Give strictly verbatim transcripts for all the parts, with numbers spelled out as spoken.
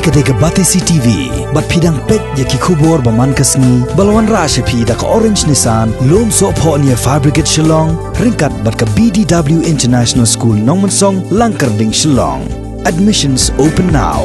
Ka dei ka Batesi T V, bad phi dang peit ïa ki khubor ba man ka sngi, ba la wanrah sha phi da ka Orange Nissan, Lumsohphoh near Fire Brigade Shillong, ryngkat bad ka B D W International School Nongmensong, Langkyrding, Shillong. Admissions open now.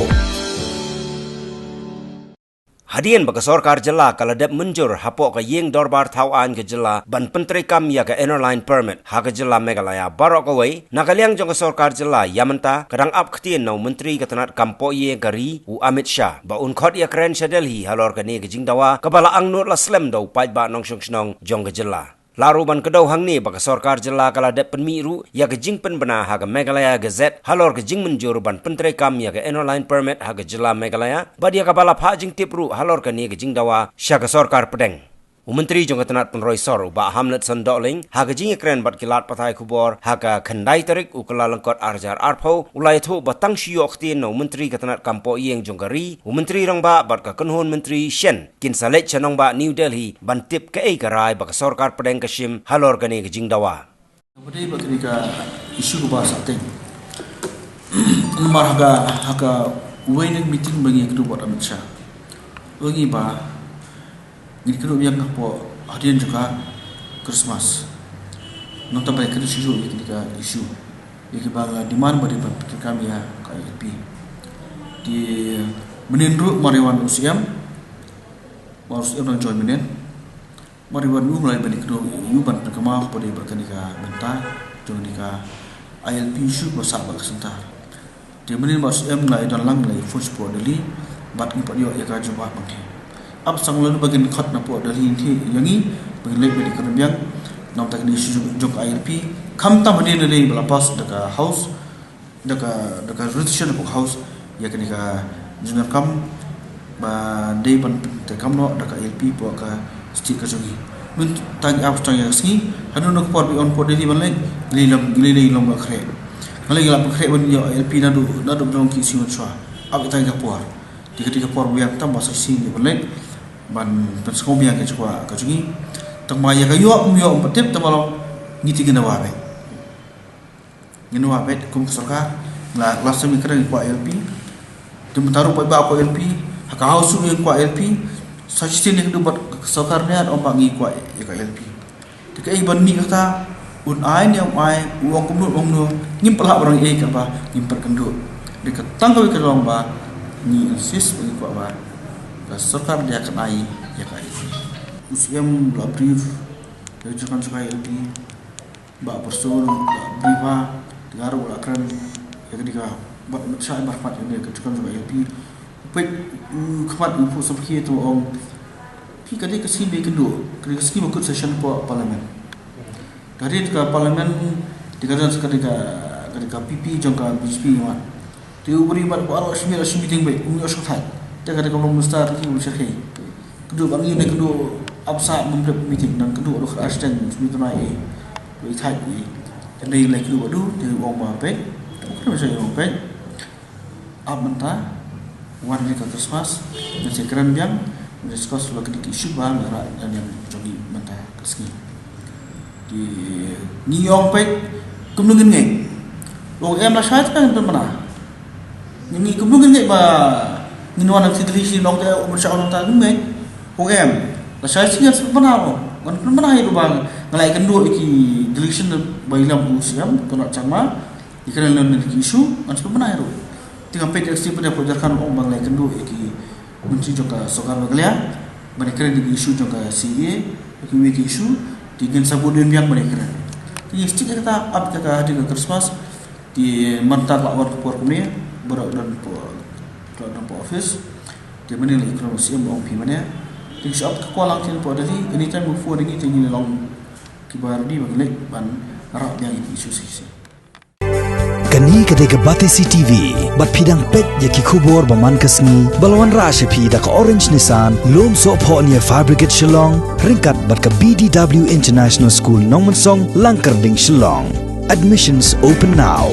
Hadien ba ka sorkar jylla ka la dep mynjur hapoh ka ïing dorbar thaw aiñ ka jylla ban pyntreikam ïa ka Inner Line Permit ha ka jylla Meghalaya baroh kawei, na ka liang jong ka sorkar jylla ïa mynta ka dang ap ktien na u Myntri ka tnat kam poh ïing ka ri u Amit Shah ba un khot ïakren sha Delhi halor kane ka jingdawa kaba la angnud la slem da u paidbah nongshong shnong jong ka jylla. La ruh ban kdew hangne ba ka sorkar jylla ka la dep pynmih ruh ïa ka jingpynbna ha ka Meghalaya Gazette halor ka jingmynjur ban pyntreikam ïa ka Inner Line Permit ha ka jylla Meghalaya, bad ïa kaba la phah jingtip ruh halor kane ka jingdawa sha ka sorkar pdeng. U Myntri jong ka tnat pynroi sor u Bah Hamletson Dohling ha ka jingïakren bad ki lad pathai khubor ha ka khyndai tarik u Kyllalyngkot ar hajar arphew u la ïathuh ba tang shu ïoh ktien na u Myntri ka tnat kam poh ïing jong ka ri, u Myntri Rangbah bad ka kynhun myntri shen kin sa leit sha nongbah New Delhi ban tip kaei ka rai ba ka sorkar pdeng ka shim halor kane ka jingdawa. Kaba dei ba kane ka issue kaba sah teng. Namar ha ka, ha ka wei na ka meeting ba ngi ïakynduh bad Amit Shah, u ong ba ngin kynduh biang hapoh hadien jong ka Christmas. Nangta ba ngi kynduh shuh shuh ïa kane ka issue, ïa kiba la demand ba dei ban pyntreikam ïa ka I L P. Te mynnin ruh mar ïa wan u C M, mar u C M dang join mynnin, mar ïa wan u, ngi la ïa ban ïakynduh ïa u ban pynkynmaw hapoh dei bad kane ka bynta jong kane ka I L P issue ba sah bad ka syntar. Te mynnin ba u C M ngi la ïa don lang, ngi la ïa phone shapoh Delhi bad ngi pat ïoh ïa ka jubab ba ngin ap shuh lano ba kin khot na poh Delhi ïa ngi ba ngin leit ban ïakren biang. Namar kane ka issue jong, jong ka I L P, khamtam hadien ba la pass da ka House, da ka, da ka resolution hapoh House ïa kane ka jingdonkam ba dei ban pyntreikam noh da ka I L P hapoh ka state ka jong ngi. Mynta ngi ap tang ïa ka sngi, hano hano ka por ba ïoh hapoh Delhi ban leit, ngi leit lem, ngi leit lem ban khreh. Nga leit, ngi la pynkhreh ban ïoh I L P naduh, naduh ba don ki sngi mynshuwa. Ap ïa tang ïa ka por. Te ka dei ka por ba biang tam ba sa shisien ban leit ban pynsngew biang ïa ka jingkwah ka jong ngi. Tang ba ïa ka ïoh ym ïoh ym pat tip, tang ba long ngi te ngin dawa beit. Ngin dawa beit kum ka sorkar. La, la shisien ngi kren ngi kwah I L P. Te mynta ruh paidbah kwah I L P. Ha ka House ruh ngi kwah I L P. Sa shisien ngi kynduh bad ka sorkar ne ym ba ngi kwah ïa ka I L P. Te kaei ban mih kata, un ai ne um ai, u ong kumno um ong kumno, ngim pat lah ban ong ei ei, kaba ngim pat kynduh. Dei ka tang kawei ka long ba ngi insist ba ngi kwah ba ka sorkar dei ban ai ïa ka I L P. U C M la brief ïa ka jingkren jong ka I L P. Bah Prestone la brief ha, te nga ruh la kren ïa kane ka, bad Amit Shah, bad pat ïa kane ka jingkren jong ka I L P. U peit, u khmat u phuh samrkhie te u ong, phi, ka dei ka sngi ba ïakynduh, ka dei ka sngi ba kut session hapoh Parliament. Ka dei ka Parliament, te ka don ka dei ka, ka dei ka P P jong ka B J P ïa mat. Te u briew mat ba arwah shi miet, shi meeting beit, um ïoh shong thait. Te ka dei ka Prime Minister ki u shyrkhei. Kynduh ba ngi ne kynduh ap sah, bym dep meeting, nang kynduh ruh khat ar shiteng, shi miet, nai ei. Ba i thait ei. Te dei lei kynduh ba du, te u ong ba peit. Kynduh ba ong peit. Ap mynta, wan ïa ka Christmas, ngin sa kren biang, ngin discuss ba kine ki issue ba ngi rah, eh, ïa jong ngi mynta ka sngi. Te ngi ong peit kumno ngin ngeit. Ong em lashai te ngin pynbna. Ngi ngeit kumno ngin ngeit ba ngin wan na ka Delhi shisien, ong te u Amit Shah ong nangta, ngin ngeit. Ong em lashai shisien ngin sa pynbna, ong ngan pynbna ïa ruh ba nga la ïakynduh ïa ki delegation ba ïalam u C M Conrad Sangma. Ïa kane lem na ki issue ngan sa pynbna ïa ruh. Te nga peit ïa ka state pat ïa pdeng Jharkhand ong ba nga la ïakynduh ïa ki myntri jong ka sorkar Meghalaya ban ïakren ïa ki issue jong ka C A A, ïa kiwei ki issue, te ngin sa bud biang ban ïakren. Te ngi stick ïa kata, ap ïa ka hadien ka Christmas. Te mynta ka la wan ka por kumne, baroh don hapoh, baroh don hapoh office. Te mynne la ïakren u C M, ong phi mynne. Te ngi shu ap ka call lang ktien hapoh Delhi, anytime u phone ïa ngi te ngi la long kiba ready ban leit ban rah biang ïa ki issue shisien. Kane ka dei ka Batesi T V, bad phi dang peit ïa ki khubor ba man ka sngi, ba la wanrah sha phi da ka Orange Nissan, Lumsohphoh near Fire Brigade Shillong, ryngkat bad ka B D W International School Nongmensong, Langkyrding, Shillong. Admissions open now.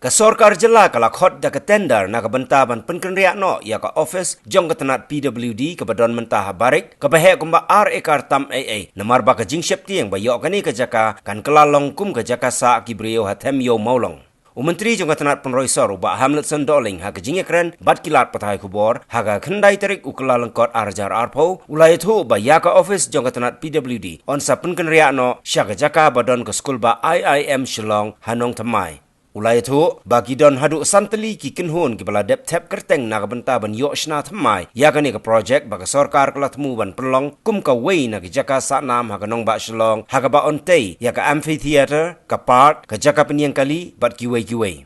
Ka sorkar jylla ka la khot da ka tender na ka bynta ban pynkynriah noh ïa ka office jong ka tnat P W D kaba don mynta ha Barik, kaba heh kumba ar ekar tam ei ei, namar ba ka jingsheptieng ba ïoh kane ka jaka kan kylla long kum ka jaka sah ki briew ha Them Ïew Mawlong. U Myntri jong ka tnat pynroi sor u Bah Hamletson Dohling ha ka jingïakren bad ki lad pathai khubor ha ka khyndai tarik u Kyllalyngkot ar hajar arphew u la ïathuh ba ïa ka office jong ka tnat P W D yn sa pynkynriah noh sha ka jaka ba don ka skul ba I I M Shillong ha Nongthymmai. U la ïathuh ba ki don haduh san tylli ki kynhun kiba la dep thep kyrteng na ka bynta ban ïoh shna thymmai ïa kane ka projek ba ka sorkar ka la thmu ban pynlong kum kawei na ki jaka sahnam ha ka nongbah Shillong ha kaba yn tei ïa ka amphitheatre, ka park, ka jaka pynïeng kali bad kiwei kiwei.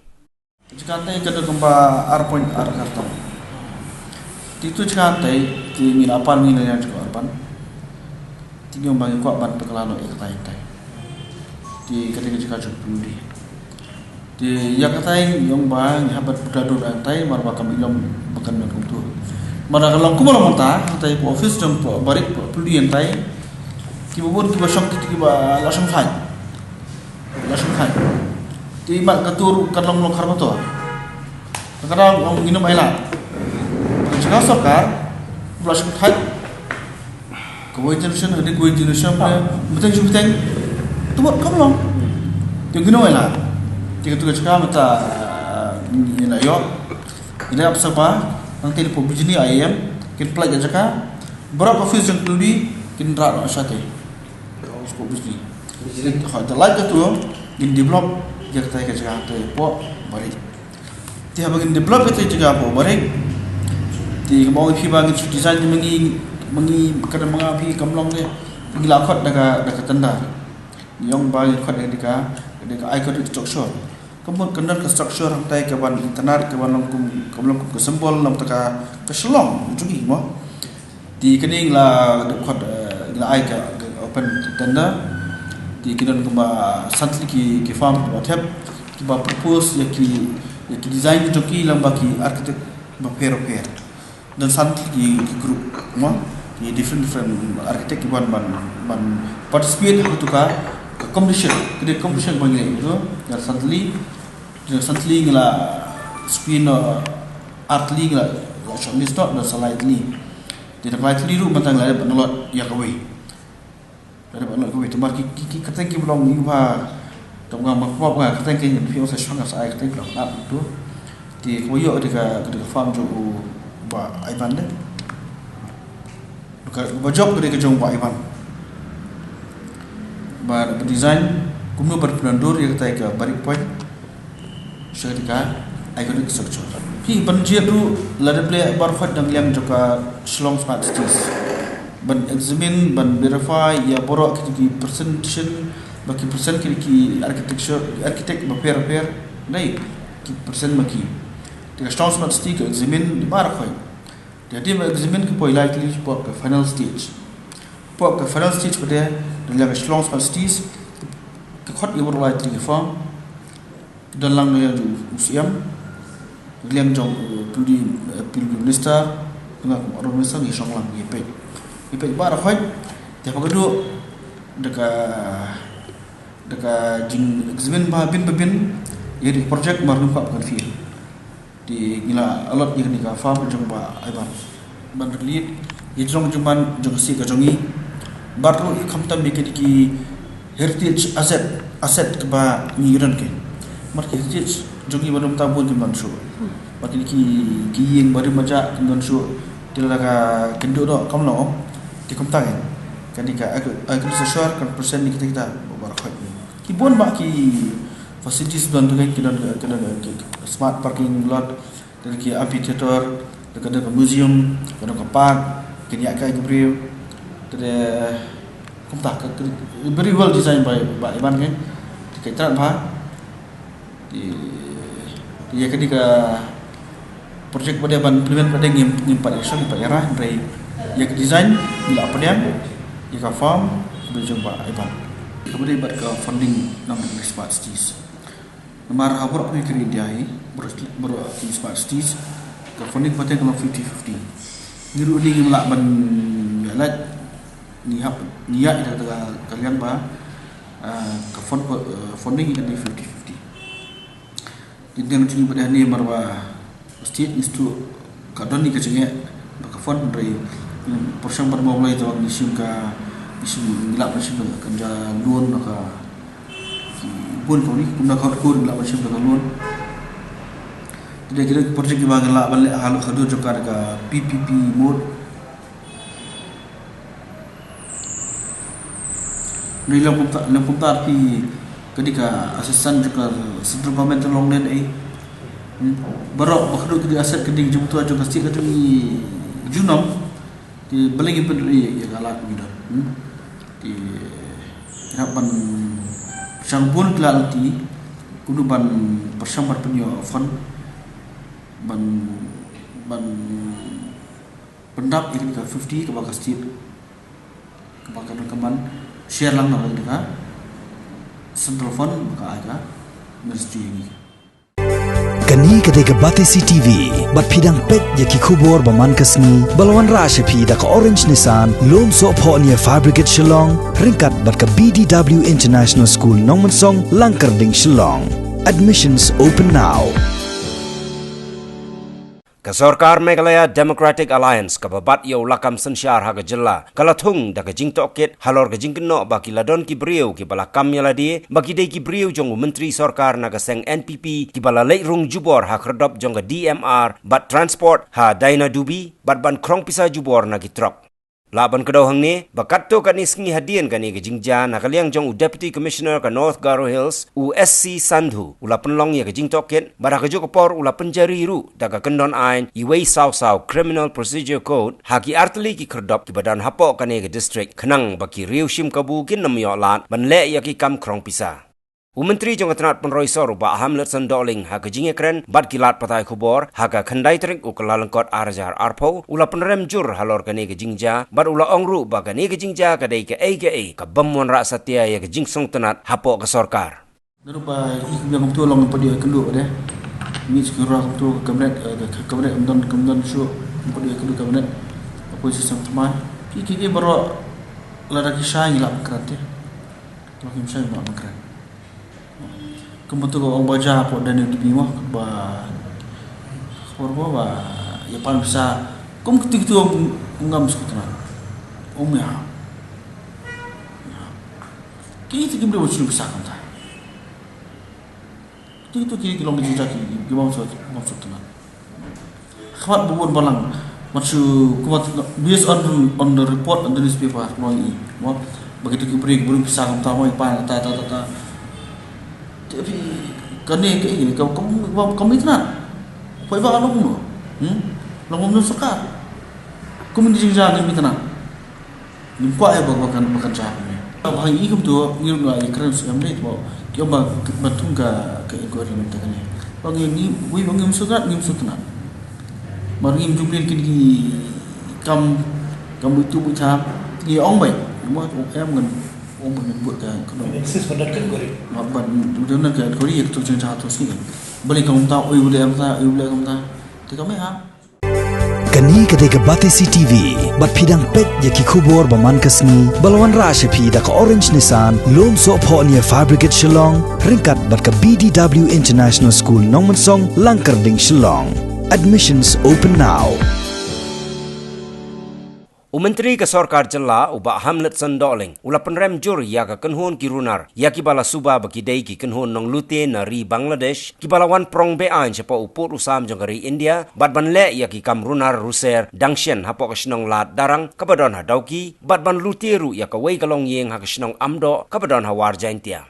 Jaka tei ka dei kumba ar point ar khartong. Te tu jaka tei te ngi la pan ngi la ïa jaka urban. Te ngi ong ba ngi kwah ban pynkylla noh ïa katai katai. Te ka dei ka jaka jong P W D. Te ïa katai ngi ong ba ngi hap ban pynkylla noh ïa katai namar ba kam ïoh ba kan don kumtu. Namar ka long kumba long mynta, katai ka office jong ka barik P W D ïa katai. Kiba bun kiba shong kiba la shong thait. La shong thait. Te mat ka tur ka long long khar ba to. Ka dang ong ngi nym ailad. Ka jaka sorkar, ba la shong thait. Kawei generation, ka dei kawei generation, ka dei, bteng shu bteng. Tu mat kam long. Te ngi nym ailad. Te ka tu ka jaka mynta, ah, ngi la ïoh. Ngi la ap sapa, nangta lei por bijli I I M, kin pynlait ka jaka. Baroh office jong P W D, kin rah noh shatei. Sport Bijli. Bijli. Ha, da lait katu, ngin develop ïa katai ka jaka te hapoh Barik. Te haba ngin develop ïa katai jaka hapoh Barik. Te kumba ong ïa phi ba ngin shu design ma ngi, ma ngi, ka dang ma nga phi kam long ne. Ngi la khot da ka, da ka tender. Ngi ong ba ngin khot da ka, da ka iconic structure. Ka mut ka don ka structure hangtai kaban itynnad, kaban long kum, kaban long kum ka symbol namar ka, ka Shillong jong ngi mo. Te kane ngi la dep khot, eh, ngi la ai ka, ka open tender. Te ki don kumba san tylli ki, ki firm kiba thep, kiba propose ïa ki, ïa ki design jong ki lyngba ki architect bapher bapher. Don san tylli ki, ki group mo, ki different different architect kiban ban, ban participate ha katu ka, ka competition, ka dei competition ba ngi leh tu. Don san tylli, don san tylli ngi la screen, eh, ar tylli ngi la, la shortlist noh, don san lai tylli. Te da lai tylli ruh mynta ngi la dep ban allot ïa kawei. La dep ban allot kawei, te namar ki, ki, ki kyrteng kiba long ïa u Bah, to nga ma pop nga kyrteng ki ngi phi ong sa shong sa ai kyrteng ki long ap tu. Te kawei ïoh ka dei ka, ka dei ka firm jong u Bah Ivan de. Ka, ba jop ka dei ka jong u Bah Ivan. Ba, ba design kumno ban pyndur ïa katai ka Barik Point. Sha ka iconic structure. Phi ban jied ruh la dep leh baroh khoit na ka liang jong ka Shillong Smart Cities. Ban examine, ban verify ïa baroh ki, ki presentation, ba ki present ki, ki architecture, architect bapher bapher. Dei, ki present ma ki. Te ka Shillong Smart City ka examine baroh khoit. Te hadien ba examine ka poi lai tylli poi ka final stage. Poi ka final stage pat na ka liang ka Shillong Smart Cities. Ka khot ïa baroh lai tylli ki firm. Don lang na liang jong u C M, liang jong, eh, P W D, eh, P W D minister, nga kum urban minister ngi shong lang ngi peit. Ngi peit baroh khoit, te haba ka dei da ka, da ka jing examine ba bin ba bin, ïa ka project mar num ka kan fail. Te ngi la allot ïa kane ka firm jong u Bah Ivan. Ban release ïa jong jong ban jong ka state ka jong ngi. Bad ruh ïa khamtam ïa kine ki heritage asset, asset kaba ngi don ki. Namar ki heritage jong ngi ba ym ta bun kim don shuh. Bad kine ki, ki ïing ba rim ba jah kim don shuh. Te lada ka kynduh noh kam long. Te kumta ngi. Kane ka ag-, agriculture kan present ïa kita kita. Baroh khoit. Ki bun bah ki facilities don tu kan, ki don, ki don ki smart parking lot. Te ki amphitheater, te ka dei ka museum, ka dei ka park, kin ïaid kai ki briew. Te kumta ka, ka very well designed by, by Ivan kan. Te ka thrang bha. Te, te ïa kane ka project ba dei ban implement ba dei ngim, ngim pat ïa shong, ngim pat ïa rah, hynrei ïa ka design ngi la pdiang, ïa ka form ba jong bah Ivan. Ka ba dei bad ka funding na ka Smart Cities. Namar ha baroh ki country India hi, baroh, baroh ki Smart Cities, ka funding pateng ka long fifty fifty. Ngi ruh ngi ngim lah ban ïa lait, ngi hap, ngi ïa ïa ka, ka liang ba, ah, ka fund, ah, funding ka dei fifty fifty. Te ngi ngi ba dei ni namar ba State institute ka don ni ka jingeh ba ka fund, hynrei pyrshang ban mobilize te ba ngi shim ka, ngi shim, ngi lah ban shim ka, ka ja loan na ka, Bun kawei kumno ka khot kur la ban shim da ka loan. Te da ki project kiba ngi lah ban leh ha ka dur jong ka da ka P P P mode. Ni long kumta, long kumta phi ka dei ka assistant jong ka central government long nen ai. Hmm. Baroh ba khadduh ka dei asset ka dei jong ka state ka dei junom. Te balei ngin pynlong ïa ka lad kumta. Hmm. Te ngi hap ban shang bun ki lad lynti kumno ban pyrshang ban pynïoh fund ban, ban pyndap ïa ka fifty kaba ka state kaba ka don ka ban share lang na ka central fund ba ka ai ka ministry ïa ngi. Kane ka dei ka Batesi T V, bad phi dang peit ïa ki khubor ba man ka sngi, ba la wanrah sha phi da ka Orange Nissan, Lumsohphohnia Fire Brigade Shillong, ryngkat bad ka B D W International School Nongmensong, Langkyrding, Shillong. Admissions open now. Ka sorkar Meghalaya Democratic Alliance kaba bat ïa u lakam synshar ha ka jylla ka la thung da ka jingtohkit halor ka jingkynnoh ba ki la don ki briew kiba la kam ïa lade ba ki dei ki briew jong u myntri sorkar na ka seng N P P kiba la leit rung jubor ha khyrdop jong ka D M R bad transport ha Dainadubi bad ban khrong pisa jubor na ki trok. Lah ban kdew hangne ba katto katne sngi hadien kane ka jingjia na ka liang jong u Deputy Commissioner ka North Garo Hills, u S C Sandhu, u la pynlong ïa ka jingtohkit bad ha kajuh ka por u la pynjari ruh da ka kyndon aiñ iwei saw saw Criminal Procedure Code ha ki artylli ki khyrdop kiba don hapoh kane ka district khnang ba ki riew shim kabu kin ym ïoh lad ban leh ïa ki kam khrong pisa. U Myntri jong ka tnat pynroi sor u Bah Hamletson Dohling ha ka jingïakren bad ki lad pathai khubor ha ka khyndai tarik u Kyllalyngkot ar hajar arphew u la pynrem jur halor kane ka jingjia bad u la ong ruh ba kane ka jingjia ka dei kaei kaei ka bym wanrah satia ïa ka jingsngewtynnat hapoh ka sorkar. Naduh ba i kumjuh kumto long ym pat ïoh ïakynduh de. Mih sha ki rah kumto ka cabinet, eh, ka cabinet ym don, ym don shuh, ym pat ïoh ïakynduh cabinet. Opposition thymmai. Ki, ki, ki baroh lada ki shai ngi lah ban kren te. Lada kim shai ngi lah ban kren. Kumba tu ka ong ba ja hapoh Dainadubi mo, ba khubor mo ba ïa pan pisa. Kum kitu kitu ong ngam sngewtynnat. Ong ïa. Ki tu kim dei ban shu pisa kumta. Kitu kitu ki, ki long ki jingja ki, ki bam sngewtynnat. Khmat ba bun balang. Mat shu kumta based on, on the report on the newspaper, long i. Mo, ba kitu ki briew, briew pisa kumta mo, i pan, ta, ta, ta, ta. Te phi, kane ka i, ka, ka, ka, ka mitna. Poi ba long mo. Hmm? Long mo sorkar. Kum ni jingja ni mitna. Ngim kwah ïa ba, ba kan, ba kan jia kumne. Ba ha i kumto, ngi ruh ngi la ïakren sha M D A, ba ki ong ba, ba thung ka, ka inquiry mynta kane. Ba ngi, ngi, wei ba ngim sngewtynnat, ngim sngewtynnat. Ba ngim ju mlien kine ki kam, kam buit tu buit tha. Ngi ong bai, ngi ong em ngan, ong ba ngan buh ka, ka dong. Insist ba don ka inquiry. Ba, ba, ba don ka inquiry, ïa ka tu jingja tu sngi. Balei kam ta, oi, balei kam ta, oi, balei kam ta. Te kam ha. Kane ka dei ka Batesi T V, bad phi dang peit ïa ki khubor ba man ka sngi, ba la wanrah sha phi da ka Orange Nissan, Lumsohphohnia Fire Brigade Shillong, ryngkat bad ka B D W International School Nongmensong, Langkyrding, Shillong. Admissions open now. U Myntri ka Sorkar Jylla, u Bah Hamletson Dohling, u la pynrem jur ïa ka kynhun ki runar, ïa kiba la suba ba ki dei ki kynhun nonglute na ri Bangladesh, kiba la wan prong be-aiñ shapoh u pud u sam jong ka ri India, bad ban leh ïa ki kam runar ruser dang shen hapoh ka shnong Lad Darrang, kaba don ha Dawki, bad ban lute ruh ïa kawei ka longïing ha ka shnong Amdoh, kaba don ha War Jaintia.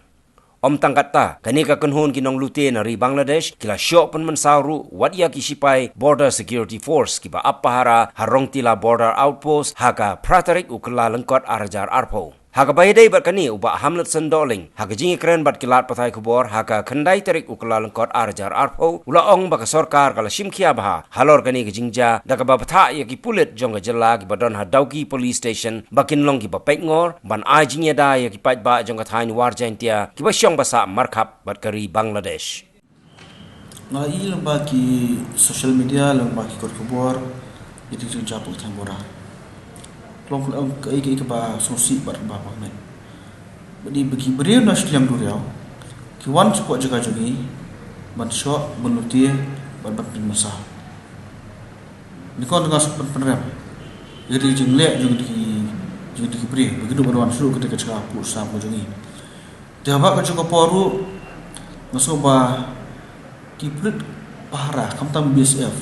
Ym tang katta, kane ka kynhun ki nonglute na ri Bangladesh, ki la shoh pynmynsaw ruh, wat ïa ki shipai Border Security Force, kiba ap pahara ha Rongtila Border Outpost, ha ka phra tarik u Kyllalyngkot ar hajar arphew. Ha kaba ïadei bad kane u Bah Hamletson Dohling, ha ka jingïakren bad ki lad pathai khubor, ha ka khyndai tarik u Kyllalyngkot ar hajar arphew, u la ong ba ka sorkar ka la shim khia bha, halor kane ka jingjia, da kaba bthah ïa ki pulit jong ka jylla kiba don ha Dawki Police Station, ba kin long kiba peit ngor, ban ai jingïada ïa ki paidbah jong ka thaiñ War Jaintia, kiba shong ba sah markhap bad ka ri Bangladesh. Nga i lyngba ki social media, lyngba ki kot khubor, ïa ki jingjia hapoh ka thaiñ border. Long ka, ka, ka, kaba sngewsih bad kaba pynmen. Bad i ba ki briew na shlem duriaw, ki wan shapoh jaka jong ngi, ban shoh, ban lute, bad ban pynmynsaw. Ni kon nga shu pyn-, pynrem. Ïa ki jingleh jong ki, jong ki briew, ba ki duh ban wan shuh kata ka jaka pud sam ka jong ngi. Te haba ka jong ka por ruh nga sngew ba ki pulit pahara khamtam B S F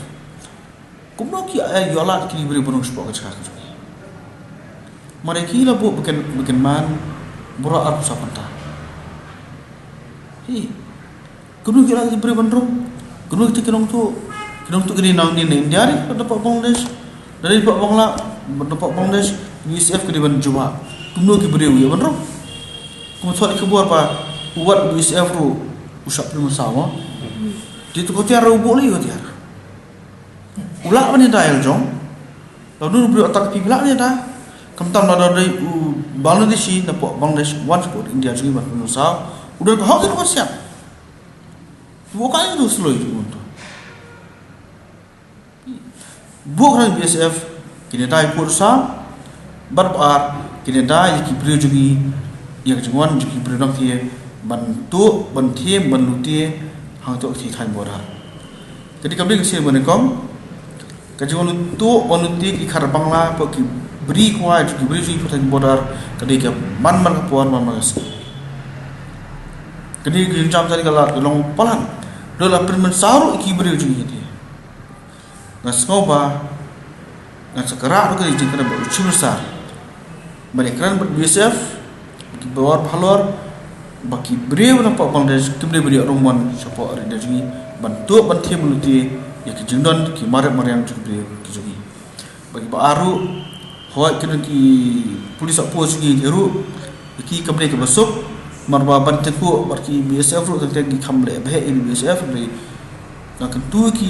kumno ki ai ïoh lad ki briew ban rung shapoh ka jaka ka jong ki. Mare ki la buh ba kin, ba kin man baroh arphew saw kynta. Hi. Kumno ki ïoh lad ki briew ban rung? Kumno ki, ki nongtuh? Ki nongtuh ki dei nangne na India ne, na poh Bangladesh? Na poh Bangla, na poh Bangladesh, B S F ki dei ban jubab. Kumno ki briew ïoh ban rung? Kumno thoh ki khubor ba u wat B S F ruh u shah pynmynsaw mo. Te to ko tiar u buh lei ko tiar. U lah ban ïada ïa la jong. Lada u briew attack phi, phi lah ban ïada. Khamtam lada dei u Bangladeshi na poh Bangladesh wan shapoh India jong ngi ban pynmynsaw, u don ka hok ïa u ban siat. Buh ka ïa u sloi jong u to. Buh ka B S F, kin ïada ïa u pud u sam, bad ba ar, kin ïada ïa ki briew jong ngi, ïa ka jingwan jong ki briew nongthied, ban tuh, ban thiem, ban lute, hangto ka thaiñ border. Ka dei kam dei ka sien ba nyngkong, ka jingwan lute, wan lute ki khar Bangla, hapoh ki bri kwai jong ki briew jong ngi hapoh thaiñ border, ka dei ka man man ka por, man man ka sngi. Ka dei ka jingjam jong ngi ka la long palat. Dei la pynmynsaw ruh ïa ki briew jong ngi te. Nga sngew ba ngan sa kyrpad ruh ka dei jingkyrpad bad u Chief Minister. Ban ïakren bad B S F, ki bor halor, ba ki briew na poh Bangladesh kim dei ban ïoh rung mon shapoh ri jong ngi, ban tuh ban thiem lute ïa ki jingdon ki marep mariang jong ki briew ki jong ngi. Ba ki ba ar ruh, hooid ki don ki police outpost jong ngi ruh, ki kam dei kaba suk, namar ba ban tyngkhuh bad ki B S F ruh teng teng ki kham leh bha ïa ki B S F, hynrei nga kyntu ki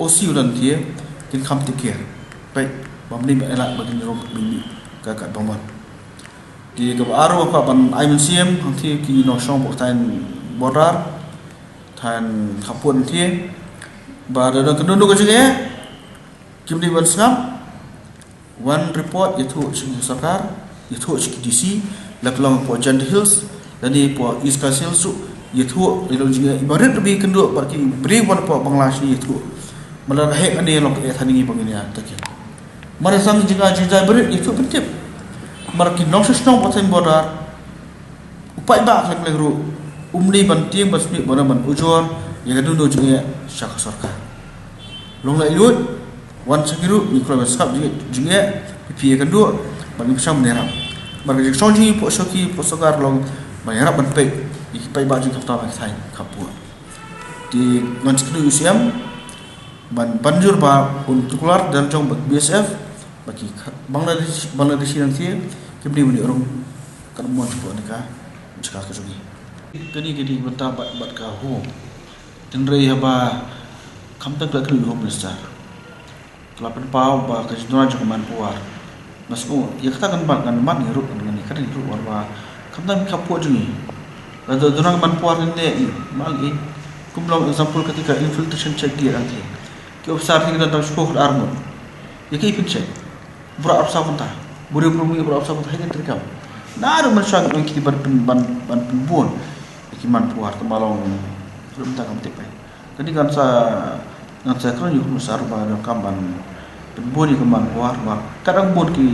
O C u don te, kin kham take care. Peit, bym dei ba ïa lad ba kin rung bym dei ka kat bymman. Te kaba ar ruh ka ban ai mynsiem hangta ki nongshong hapoh thaiñ border, thaiñ khappud te. Ba da don kano kano ka jingeh, kim dei ban sngap. Wan report, ïathuh sha ki sorkar, ïathuh sha ki D C, la ka long hapoh Jaintia Hills, lane hapoh East Khasi Hills ruh, ïathuh, ïa long jingeh, iba rit ruh kynduh bad ki briew wan hapoh Bangla shane ïathuh. Namar ka heh kane long ka eh than ngi ba ngin ïa take care. Namar tang jingeh jingeh iba rit ïathuh pyntip. Namar ki nongshong shnong hapoh thaiñ border, u paidbah khlem khlem ruh um dei ban tieng ban smiej ban ban ujor ïa kano kano jingeh sha ka sorkar. Long la ïoh wan sha ki ruh ngi kloi ban sngap jingeh, jingeh phi phi ïa kynduh ban ngin pyrshang ban ïarap. Namar ka jingshong jong ngi hapoh sha ki hapoh sorkar long ban ïarap ban peit ïa ki paidbah jong ngi khamtam ha ki thaiñ khappud. Te ngan sa kyntu ïa u C M ban ban jur ba un tuklar da la jong bad B S F ba ki kha-, Bangladesh, Bangladeshi nangta kim dei ban ïoh rung kan mon shapoh ne ka jaka ka jong ngi. Kane ka dei ka bynta bad, bad ka home. Hynrei haba khamtam ka kyntu ïa u Home Minister, ka la pynpaw ba ka jingduna jong ka manpower. Nga sngew ïa kata kan ban, kan ban ïa ruh, kan ban ïa kata ruh, namar ba khamtam ki khappud jong ngi, lada duna ka manpower kan leh ïa ma ngi. Kum long example kata ka infiltration check gate hangta. Ki officer ki don tang shiphew khat ar ngut. Ïa ki pyncheck. Baroh arphew saw kynta. Briew briew briew arphew saw kynta, ha kane ka treikam. Na ruh mynshwa ngi ong ki ban pyn, ban, ban pynbun ïa ki manpower, tang ba long ruh mynta kam tip ai. Kane ngan sa, ngan sa kren ïa u Home Minister ba donkam ban pynbun ïa ki manpower ba ka dang bun ki,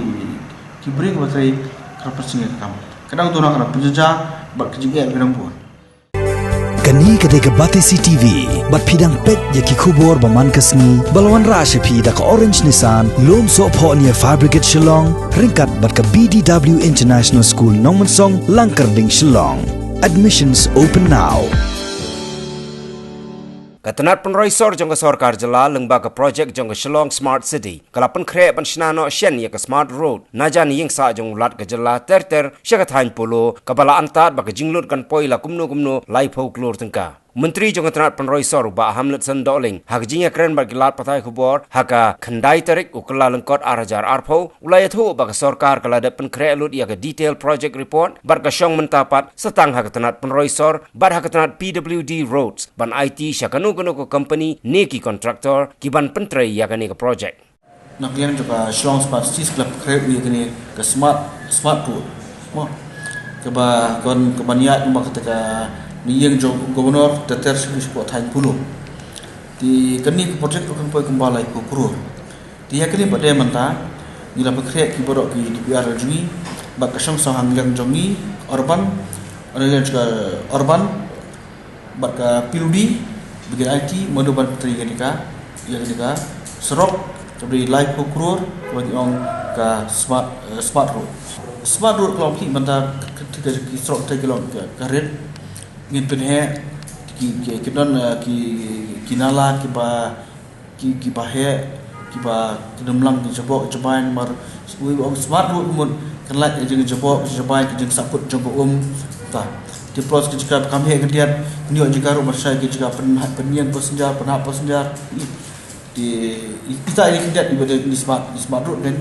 ki briew kiba trei ka dang pynsngew ïa ka kam. Ka dang duna ka dang pynjynjar bad ka jingeh ka dang bun. Kane ka dei ka Batesi T V, bad phi dang peit ïa ki khubor ba man ka sngi, ba la wanrah sha phi da ka Orange Nissan, Lumsohphohnia Fabricate Shillong, ryngkat bad ka B D W International School Nongmynsong, Langkyrding, Shillong. Admissions open now. Ka tnat pynroi sor jong ka sorkar jylla lyngba ka projek jong ka Shillong Smart City ka la pynkhreh ban shna noh shen ïa ka Smart Road na jan ïing sah jong u Lat ka jylla ter ter sha ka thaiñ Polo, kaba la antad ba ka jinglut kan poi la kumno kumno laiphew klur tyngka. Myntri jong ka tnat pynroi sor u Bah Hamletson Dohling, ha ka jingïakren bad ki lad pathai khubor ha ka khyndai tarik u Kyllalyngkot ar hajar arphew, u la ïathuh ba ka sorkar ka la dep pynkhreh lut ïa ka detail project report bad ka shong mynta pat sa tang ha ka tnat pynroi sor bad ha ka tnat P W D Roads ban aiti sha kano kano ka company ne ki contractor ki ban pyntrei ïa kane ka project. Na ka liang jong ka Shillong Smart City ka la pynkhreh lut ïa kane ka smart, smart road, mo, kaba, kaban, kaban ïaid kumba kata ka na ïing jong u Governor ter ter sha shapoh thaiñ Polo. Te kane ka project ruh kan poi kumba laiphew klur. Te ïa kane pat de mynta ngi la pynkhreh ki baroh ki D P R jong ngi. Bad ka shong song hangliang jong ngi urban, hangliang jong ka urban, bad ka P W D, ba kin aiti mynta ban pyntrei ïa kane ka, ïa kane ka surok, kaba dei laiphew klur, kaba ngi ong ka smart, eh, smart road. Smart road ka long phi mynta ka, ka, ka, ka surok te ka long ka, ka rit, ngin pynheh ki, ki, ki don, eh, ki, ki nala kiba, ki, kiba heh, kiba ki dum lang ki jabok jabai namar, wi ong smart road mut kan lait jing jabok jabai ki jing saput jong ka um. Ta. Te plus ki jaka kam heh ka diat, ngi ïoh jaka ruh marshai ki jaka pyn, pynïeng passenger, pynhap passenger. Te i, ita ini ka diat iba dei ni smart, ni smart road kan.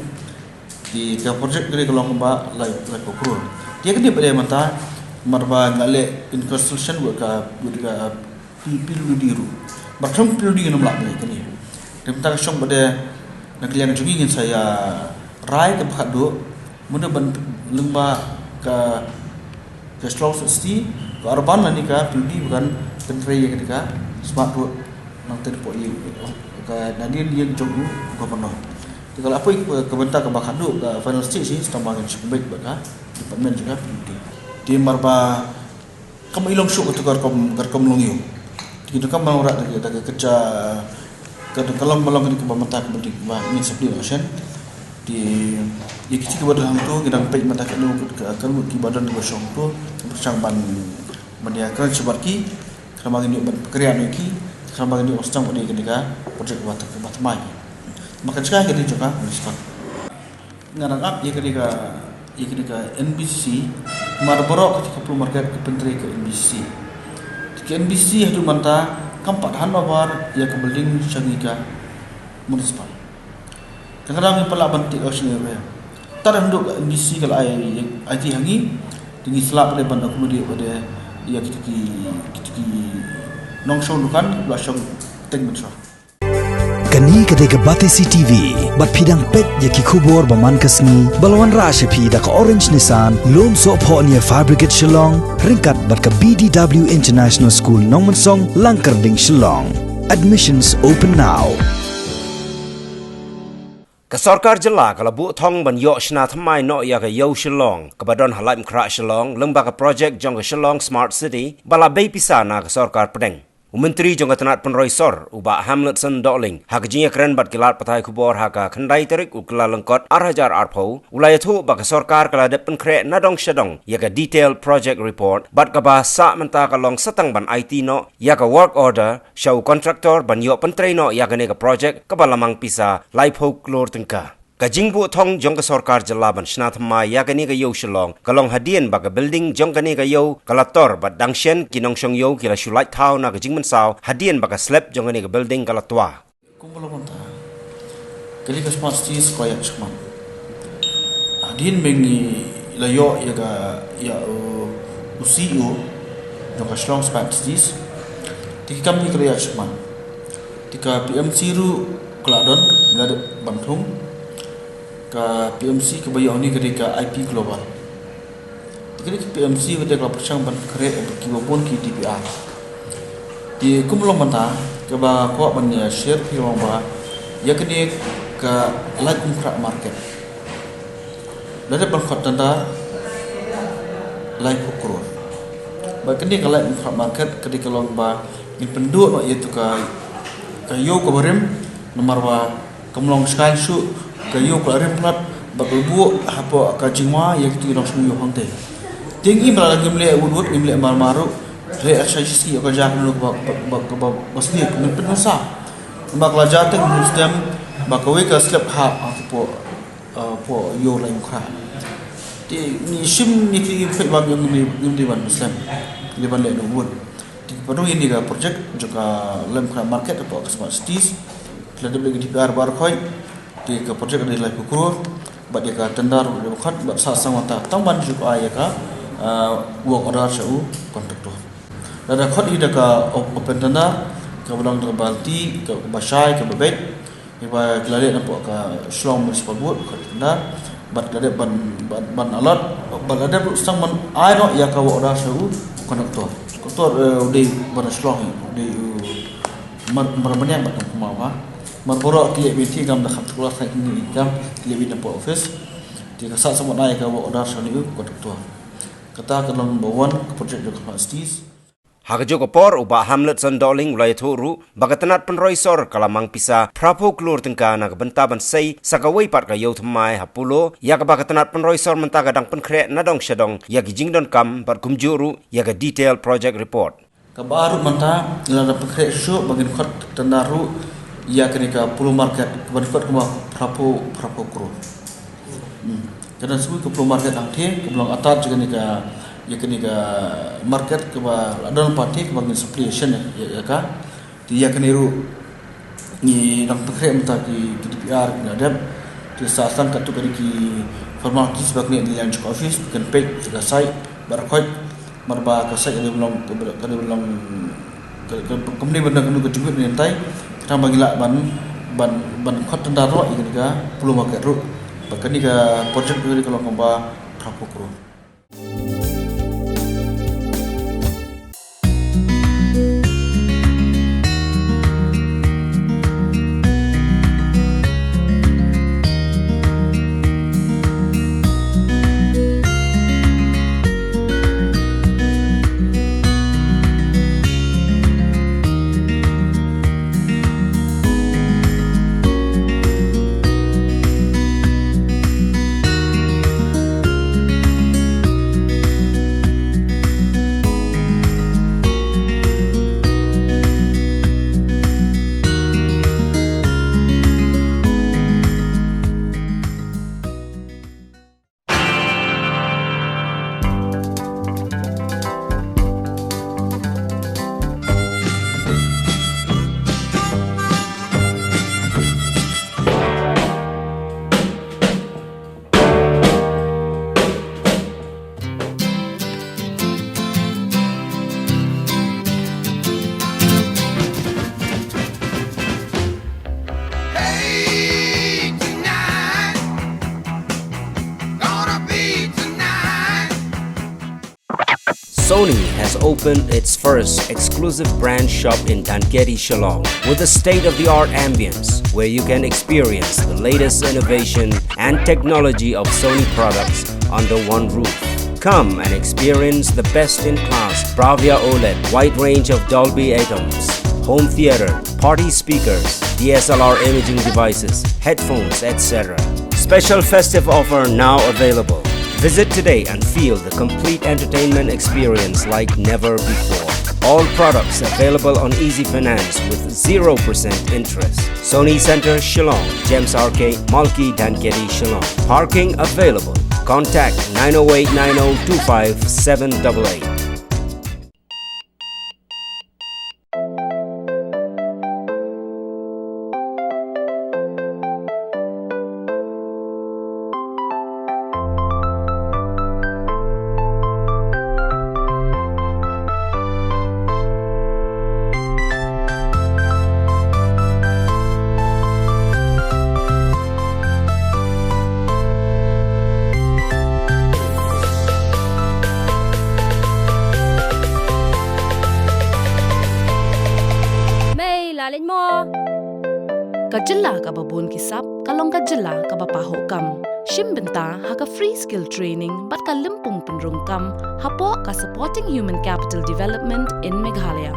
Te ka project kane ka long ba lai, laiphew klur. Te kane ba dei mynta, namar ba nga leh in consultation with ka, with ka P, P W D ruh. Bad ka shong P W D ngam lah leh kane. Te mynta ka shong ba dei na ka liang jong ngi ngin sa ïa rai kaba khatduh, mynta ban lyngba ka, ka Shillong Smart City, ka urban lane ka P W D ba kan pyntrei ïa kane ka smart road. Nangta hapoh ïing, ka nadien ïing jong u Governor. Te ka la poi ka, ka bynta kaba khatduh, ka final stage hi, tang ba ngin shu combine bad ka department jong ka P W D. Te namar ba kam i long shuh kata ka rukom, ka rukom long ïew. Te ki donkam ban wanrah da ka, da ka kyrja, ka donkam ban long kane kaba mynta ka building ba ngin sa plie noh shen. Te ïa ki jingkaba don hangto ngi dang peit mynta kano ka, ka, kano kiba don kiba shong to, pyrshang ban, ban ïakren shabar ki, khnang ba ngin ïoh ban pynkreh noh ïa ki, khnang ba ngin ïoh ban sdang ban ïa kane ka project ba ta, ba thymmai. Ba ka jaka ka dei jong ka municipal. Nga dang ap ïa kane ka, ïa kane ka N B C C, namar baroh ka jaka plu market ka pyntrei ka N B C C. Te ka N B C C haduh mynta kam pat handover ïa ka building sha ngi ka municipal. Te nga dang ïa pala ban tip action ïa ka. Tad haduh ka N B C C ka la ai, aiti ha ngi, te ngi sa lah pat ban accommodate pat ïa kita ki, kita ki nongshong dukan, ba la shong teng mynshwa. Kane ka dei ka Batesi T V, bad phi dang peit ïa ki khubor ba man ka sngi, ba la wanrah sha phi da ka Orange Nissan, lum sohphoh near Fire Brigade Shillong, ryngkat bad ka B D W International School Nongmynsong, Langkyrding Shillong. Admissions open now. Ka sorkar jylla ka la buh thong ban ïoh shna thymmai noh ïa ka Ïew Shillong, kaba don ha Laitumkhrah Shillong, lyngba ka project jong ka Shillong Smart City, ba la bei pisa na ka sorkar pdeng. U Myntri jong ka tnat pynroi sor, u Bah Hamletson Dohling, ha ka jingïakren bad ki lad pathai khubor ha ka khyndai tarik u Kyllalyngkot ar hajar arphew, u la ïathuh ba ka sorkar ka la dep pynkhreh na dong sha dong ïa ka detail project report, bad kaba sah mynta ka long sa tang ban aiti noh ïa ka work order sha u contractor ban ïoh pyntrei noh ïa kane ka project kaba la mang pisa laiphew klur tyngka. Ka jingbuh thong jong ka sorkar jylla ban shna thymmai ïa kane ka Ïew Shillong ka long hadien ba ka building jong kane ka ïew ka la tor bad dang shen ki nongshong ïew ki la shu lait thaw na ka jingmynsaw hadien ba ka slab jong kane ka building ka la twa. Kumba long mynta, kane ka Smart Cities ka ïa shman. Hadien ba ngi la ïoh ïa ka, ïa u, u C E O jong ka Shillong Smart Cities, te ki kam ki la ïa shman. Te ka P M C ruh ka la don, ngi la dep ban thung. Ka P M C kaba ïoh hangne ka dei ka I P Global. Te ka dei ka P M C ba dei ka la pyrshang ban khreh bad kiba bun ki D P R. Te kum long mynta kaba kwah ban ïa share phi long ba ïa kane ka Laitumkhrah market la dep ban khot tender laiphew klur. Bad kane ka Laitumkhrah market ka dei ka long ba ngin pynduh noh ïa tu ka, ka ïew kaba rim, namar ba kam long shngaiñ shuh, ka ïew ka la rim palat, bad ka la buh hapoh ka jingma ïa kitu ki nongshong ïew hangtei. Te ngi ba la ngim leh wut wut, ngim leh mar mar ruh, leh ar shai shi sngi ïa ka jaka kano kaba, ba, ba, ba, ba sniew, ngin pyndonkam. Namar ka la jia teng, ngim sdang, ba kawei ka slab hap, ha, hapoh, eh, hapoh ïew Laitumkhrah. Te ngi shim ngi, ngi peit ba ngim, ngim, ngim dei ban slem, ngim dei ban leh wut wut. Te ki pynrung ïa kane ka project jong ka Laitumkhrah market hapoh ka Smart Cities. Ki la dep leh ka D P R baroh khoit. Te ka project ka dei laiphew klur. Bad ïa ka tender ruh dei ba khot bad sah sdang mynta tang ban ju ai ïa ka, ah, work order sha u contractor. Lada khot hi da ka op-, open tender, kaba long da kaba lynti, ka, kaba shai, kaba beit. Ïa ba ki la leh napoh ka Shillong Municipal Board, ka tender, bad la dep ban, ban, ban allot, bad la dep ruh sdang ban ai noh ïa ka work order sha u contractor. Contractor, eh, u dei ba na Shillong hi, u dei u mar, mar bniah bad kam kumba. Mar baroh ki leh beit hi kam da kham tuklar sa ki ni kam, ki leh beit napoh office. Te ka sah samot ai ka work order sha u contractor. Kata ka long number one ka project jong ka Smart Cities. Ha kajuh ka por u Bah Hamletson Dohling u la ïathuh ruh ba ka tnat pynroi sor ka la mang pisa phra phew klur tyngka na ka bynta ban sei sa kawei pat ka ïew thymmai ha Polo, ïa kaba ka tnat pynroi sor mynta ka dang pynkhreh na dong sha dong ïa ki jingdonkam bad kumjuh ruh ïa ka detail project report. Kaba ar ruh mynta ngi la dang pynkhreh shuh ba ngin khot tender ruh ïa kane ka Polo Market kaba dei pat kumba phra phew, phra phew klur. Hmm. Ka dang shu ka Polo Market hangtei kaba long attached ïa kane ka, ïa kane ka market kaba la don pat te kaba ngin supply shen ïa, ïa ka. Te ïa kane ruh ngi dang pynkhreh mynta ki, ki D P R ki la dep. Te sa tang katto katne ki formalities ba kane ngi ïa jong ka office ba kan peit ïa ka site ba record. Namar ba ka site ka dei ban long, ka dei ban long, ka, ka, ka company ban long ka jingmut mynta. Kata ba ngi lah ban, ban, ban khot tender ruh ïa kane ka Polo Market ruh. Ba kane ka project ka dei ka long kaba phra phew klur. Hey, tonight, gonna be tonight. Sony has opened its first exclusive brand shop in Dhankheti, Shillong, with a state-of-the-art ambience where you can experience the latest innovation and technology of Sony products under one roof. Come and experience the best-in-class Bravia OLED, wide range of Dolby Atmos, home theater, party speakers, D S L R imaging devices, headphones, et cetera. Special festive offer now available. Visit today and feel the complete entertainment experience like never before. All products available on Easy Finance with zero percent interest. Sony Center, Shillong, Gems Arcade, Malki, Dhankheti, Shillong. Parking available. Contact nine oh eight nine oh two five seven double eight. Mei la leit mo. Ka jylla kaba bun ki sap ka long ka jylla kaba pahuh kam. Shim bynta ha ka free skill training bad ka lympung pynrung kam hapoh ka Supporting Human Capital Development in Meghalaya.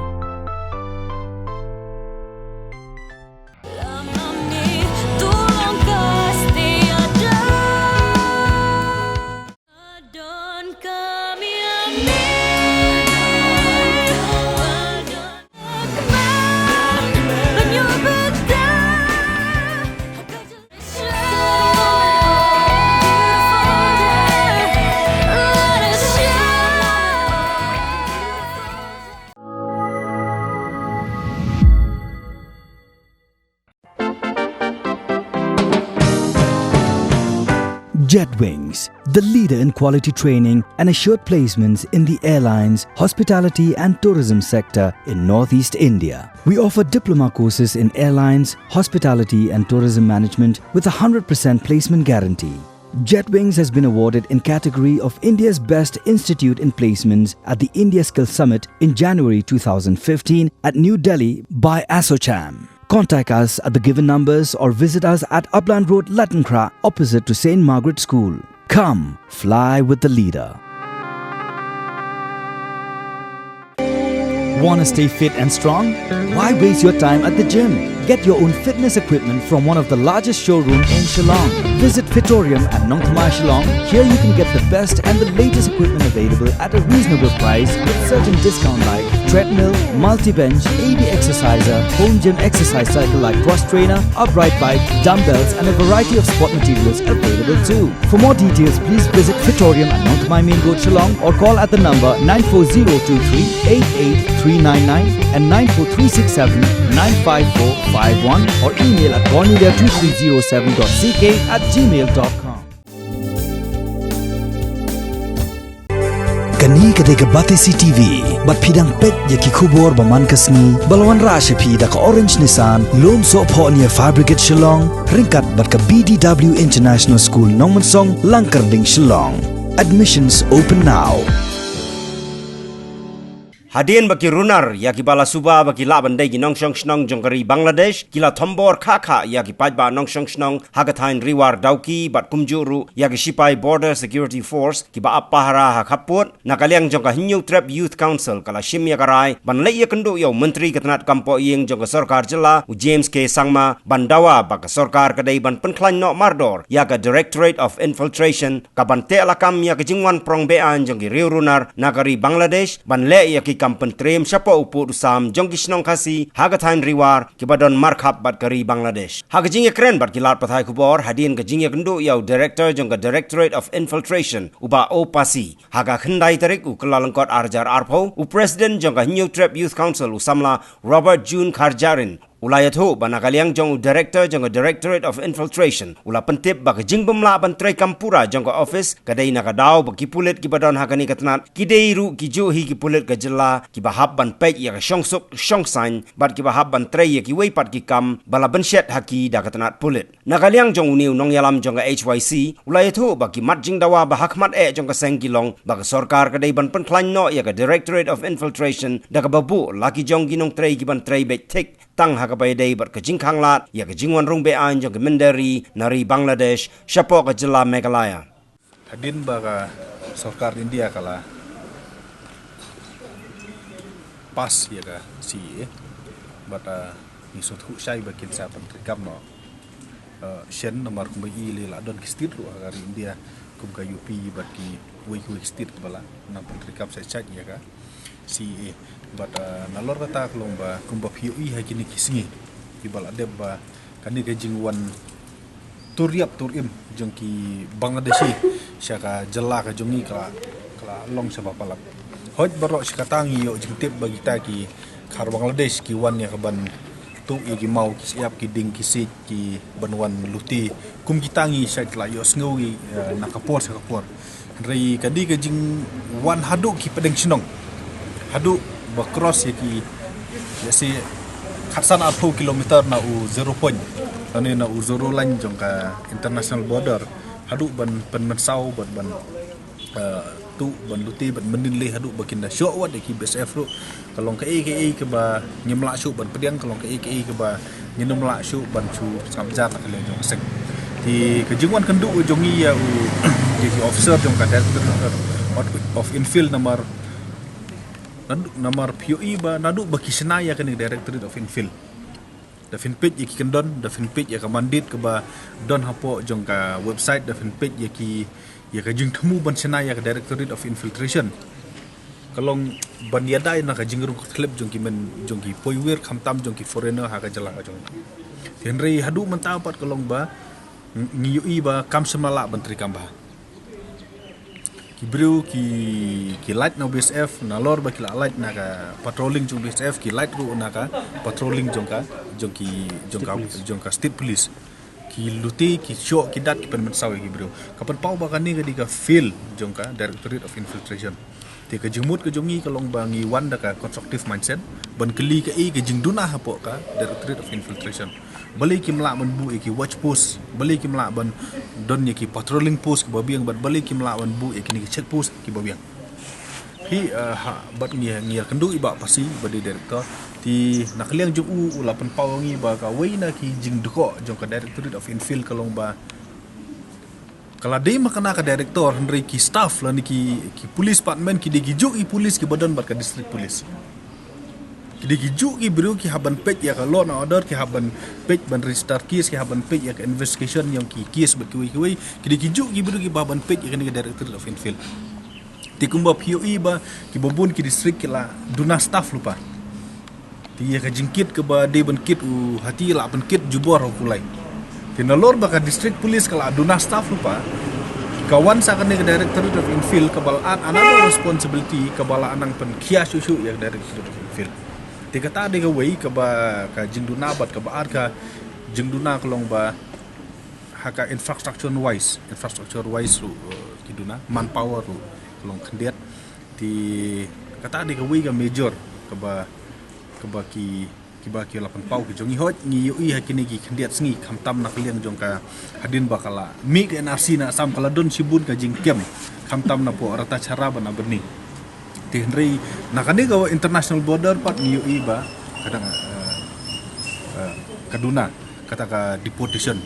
Jetwings, the leader in quality training and assured placements in the airlines, hospitality and tourism sector in Northeast India. We offer diploma courses in airlines, hospitality and tourism management with a hundred percent placement guarantee. Jetwings has been awarded in category of India's Best Institute in Placements at the India Skill Summit in January two thousand fifteen at New Delhi by ASSOCHAM. Contact us at the given numbers or visit us at Upland Road, Lattenkrah, opposite to Saint Margaret School. Come, fly with the leader. Want to stay fit and strong? Why waste your time at the gym? Get your own fitness equipment from one of the largest showroom in Shillong. Visit Fitorium at Nongthymmai, Shillong. Here you can get the best and the latest equipment available at a reasonable price with certain discount like treadmill, multi-bench, A D exerciser, home gym exercise cycle like cross trainer, upright bike, dumbbells and a variety of sport materials available too. For more details, please visit Fitorium at Nongthymmai Main Road, Shillong or call at the number nine four zero two three eight eight three nine nine and nine four three six seven nine five four five one or email at cornelia two three zero seven dot C K at gmail dot com. Kane ka dei ka Batesi T V, bad phi dang peit ïa ki khubor ba man ka sngi, ba la wanrah sha phi da ka Orange Nissan, Lum Sohphoh near Fire Brigade Shillong, ryngkat bad ka B D W International School Nongmensong, Langkyrding Shillong. Admissions open now. Hadien ba ki runar ïa kiba la suba ba ki lah ban dei ki nongshong shnong jong ka ri Bangladesh, ki la thombor kha kha ïa ki paidbah nongshong shnong ha ka thaiñ Riwar Dawki bad kumjuh ruh ïa ki shipai Border Security Force kiba ap pahara ha khappud. Na ka liang jong ka Hynñiewtrep Youth Council ka la shim ïa ka rai ban leit ïakynduh ïa u Myntri ka tnat kam pohïing jong ka sorkar jylla, u James K Sangma, ban dawa ba ka sorkar ka dei ban pynkhlaiñ noh mardor ïa ka Directorate of Infiltration, ka ban teh lakam ïa ka jingwan prong be-aiñ jong ki riew runar na ka ri Bangladesh, ban leh ïa ki kam pyntriem shapoh u pud u sam jong ki shnong Khasi ha ka thaiñ Riwar kiba don markhap bad ka ri Bangladesh. Ha ka jingïakren bad ki lad pathai khubor hadien ka jingïakynduh ïa u Director jong ka Directorate of Infiltration, u Bah O Pasi, ha ka khyndai tarik u Kyllalyngkot ar hajar arphew, u President jong ka Hynñiewtrep Youth Council, u samla Robert June Kharjarin, u la ïathuh ba na ka liang jong u Director jong ka Directorate of Infiltration, u la pyntip ba ka jingbymlah ban treikam pura jong ka office ka dei na ka daw ba ki pulit kiba don ha kane ka tnat ki dei ruh ki juh hi ki pulit ka jylla kiba hap ban peit ïa ka shongsuk shongsaiñ bad kiba hap ban trei ïa kiwei pat ki kam ba la bynshet ha ki da ka tnat pulit. Na ka liang jong une u nongïalam jong ka H Y C, u la ïathuh ba ki mat jingdawa ba ha khmat eh jong ka seng ki long ba ka sorkar ka dei ban pynkhlaiñ noh ïa ka Directorate of Infiltration da kaba buh la ki jong ki nongtrei kiban trei beit thik tang ha kaba ïadei bad ka jingkhanglad ïa ka jingwan rung be-aiñ jong ki mynder ri na ri Bangladesh shapoh ka jylla Meghalaya. Hadien ba ka sorkar India ka la pass ïa ka C A A, bad, ah, ngi sngewthuh shai ba kin sa pyntreikam noh, ah, shen namar kumba i lei la don ki state ruh ha ka ri India kum ka U P bad kiwei kiwei ki state kiba la nang pyntreikam shai shai ïa ka C A A. Bad, ah, nalor kata ka long ba kumba phi ïohi ha kine ki sngi kiba la dep ba kane ka jingwan tur ïap tur im jong ki Bangladeshi sha ka jylla ka jong ngi ka la, ka la long shaba palat. Hooid baroh shi katta ngi ïoh jingtip ba kita ki khar Bangladesh ki wan ïa ka ban tuh ïa ki maw ki shyiap ki dieng ki siej ki ban wan lute. Kum kita ngi shait la ïoh sngew ngi, eh, na ka por sha ka por. Hynrei ka dei ka jingwan haduh ki pdeng shnong. Haduh ba cross ïa ki, ïa shi khatsan arphew kilometer na u zero point. Lane na u zero line jong ka international border. Haduh ban pynmynsaw ban, ban, eh, tuh ban lute ban mynnin leh haduh ba kin da shoh wat ïa ki B S F ruh. Ka long kaei kaei kaba ngim lah shuh ban pdiang, ka long kaei kaei kaba ngin ym lah shuh ban shu sngap jar na ka liang jong ka seng. Te ka jingwan kynduh jong ngi ïa u, ïa ki officer jong ka Directorate of Infill namar, naduh, namar phi ïohi ba naduh ba ki shna ïa kane Directorate of Infill, da phin peit ïa ki kyndon, da phin peit ïa ka mandate kaba don hapoh jong ka website, da phin peit ïa ki, ïa ka jingthmu ban shna ïa ka Directorate of Infiltration. Ka long ban ïada na ka jingrung kyrthlep jong ki men, jong ki poiwir khamtam jong ki foreigner ha ka jylla ka jong. Hynrei haduh mynta pat ka long ba ng-, ngi ïohi ba kam shym la lah ban treikam bha. Ki briew ki, ki lait na B S F, nalor ba ki la lait na ka patrolling jong B S F, ki lait ruh na ka patrolling jong ka, jong ki, jong ka, jong ka state police. Ki lute, ki shoh, ki dat, ki pynmynsaw ïa ki briew. Ka pynpaw ba kane ka dei ka fail jong ka Directorate of Infiltration. Te ka jingmut ka jong ngi ka long ba ngi wan da ka constructive mindset ban kylli kaei ka jingduna hapoh ka Directorate of Infiltration. Balei kim lah ban buh ïa ki watch post, balei kim lah ban don ïa ki patrolling post kiba biang, bad balei kim lah ban buh ïa kine ki check post kiba biang. Phi, eh, ha, bad ngi, ngi ïakynduh i Bah Pasi ba dei director, Te na ka liang jong u, u la pynpaw ïa ngi ba kawei na ki jingdkoh jong ka Directorate of Infill ka long ba ka la dei ma kane ka director, hynrei ki staff lane ki, ki police department ki dei kijuh ki police kiba don bad ka district police. Ki dei kijuh ki briew ki hap ban peit ïa ka law and order, ki hap ban peit ban register case, ki hap ban peit ïa ka investigation jong ki case bad kiwei kiwei. Ki dei kijuh ki briew kiba hap ban peit ïa kane ka Directorate of Infill. Te kumba phi ïohi ba kiba bun ki district ki la duna staff lypa. Te ïa ka jingkit kaba dei ban kit u hati la pynkit jubor ha u kulai. Te nalor ba ka district police ka la duna staff lypa, ka wan sa kane ka Directorate of Infill kaba la add another responsibility kaba la nang pynkhia shuh shuh ïa ka Directorate of Infill. Te kata dei kawei kaba, ka jingduna bad kaba ar ka jingduna ka long ba ha ka infrastructure wise, infrastructure wise ruh, eh, ki duna, manpower ruh ka long khyndiat. Te kata dei kawei ka major kaba, kaba ki, kiba ki la pynpaw ki jong ngi. Hooid, ngi ïohi ha kine ki khyndiat sngi, khamtam na ka liang jong ka hadien ba ka la mih ka N R C na Assam, ka la don shibun ka jingkem, khamtam na poh Ratacherra bad na Byrni. Te hynrei na kane ka international border pat ngi ïohi ba ka dang, eh, eh, ka duna kata ka deportation.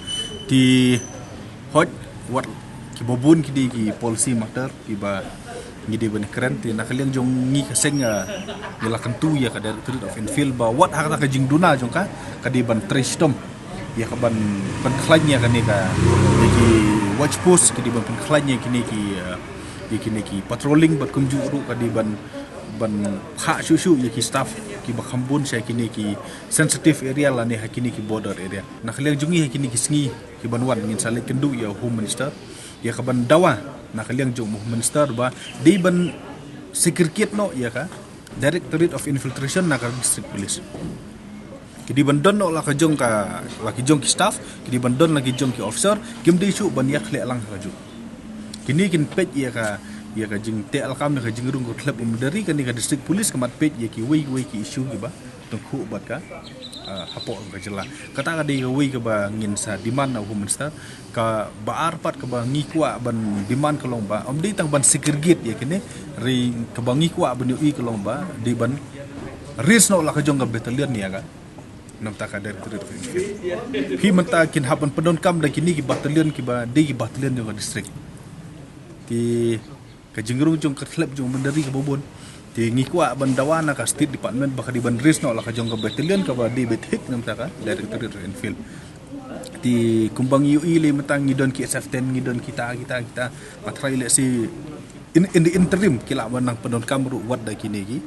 Te hooid, wat kiba bun ki dei ki policy matter kiba ngi dei ban kren. Te na ka liang jong ngi ka seng, eh, ngi la kyntu ïa ka Directorate of Infill ba wat ha kata ka jingduna jong ka, ka dei ban trei shitom ïa ka ban pynkhlaiñ ïa kane ka, ïa ki watch post, ka dei ban pynkhlaiñ ïa kine ki, eh, ïa kine ki patrolling bad kumjuh ruh ka dei ban, ban phah shuh shuh ïa ki staff kiba kham bun sha kine ki sensitive area lane ha kine ki border area. Na ka liang jong ngi ha kine ki sngi kiban wan ngin sa leit kynduh ïa u Home Minister ïa ka ban dawa na ka liang jong u Home Minister ba dei ban segregate noh ïa ka Directorate of Infiltration na ka District Police. Ki dei ban don noh la ka jong ka, la ki jong ki staff, ki dei ban don la ki jong ki officer, kim dei shuh ban ïakhleh lang ha kajuh. Kine kin peit ïa ka, ïa ka jingteh lakam, ïa ka jingrung kyrkhlep u mynder ri, kane ka District Police ka mat peit ïa kiwei kiwei ki issue kiba tyngkhuh bad ka, ah, hapoh ka jylla. Kata ka dei kawei kaba ngin sa demand na u Home Minister. Kaba ar pat kaba ngi kwah ban demand ka long ba ym dei tang ban segregate ïa kine, hynrei kaba ngi kwah ban ïohi ka long ba dei ban raise noh la ka jong ka battalion ïa ka, namar ka Directorate of Infill. Phi mynta kin hap ban pyndonkam da kine ki battalion kiba dei ki battalion jong ka district. Te ka jingrung jong ka kyrkhlep jong u mynder ri kaba bun. Te ngi kwah ban dawa na ka State Department ba ka dei ban raise noh la ka jong ka battalion kaba dei beit hik namar ka Directorate of Infill. Te kumba ngi ïohi lei mynta ngi don ki S F ten, ngi don kita, kita, kita. Nga tharai lehse in, in the interim ki lah ban nang pyndonkam ruh wat da kine ki,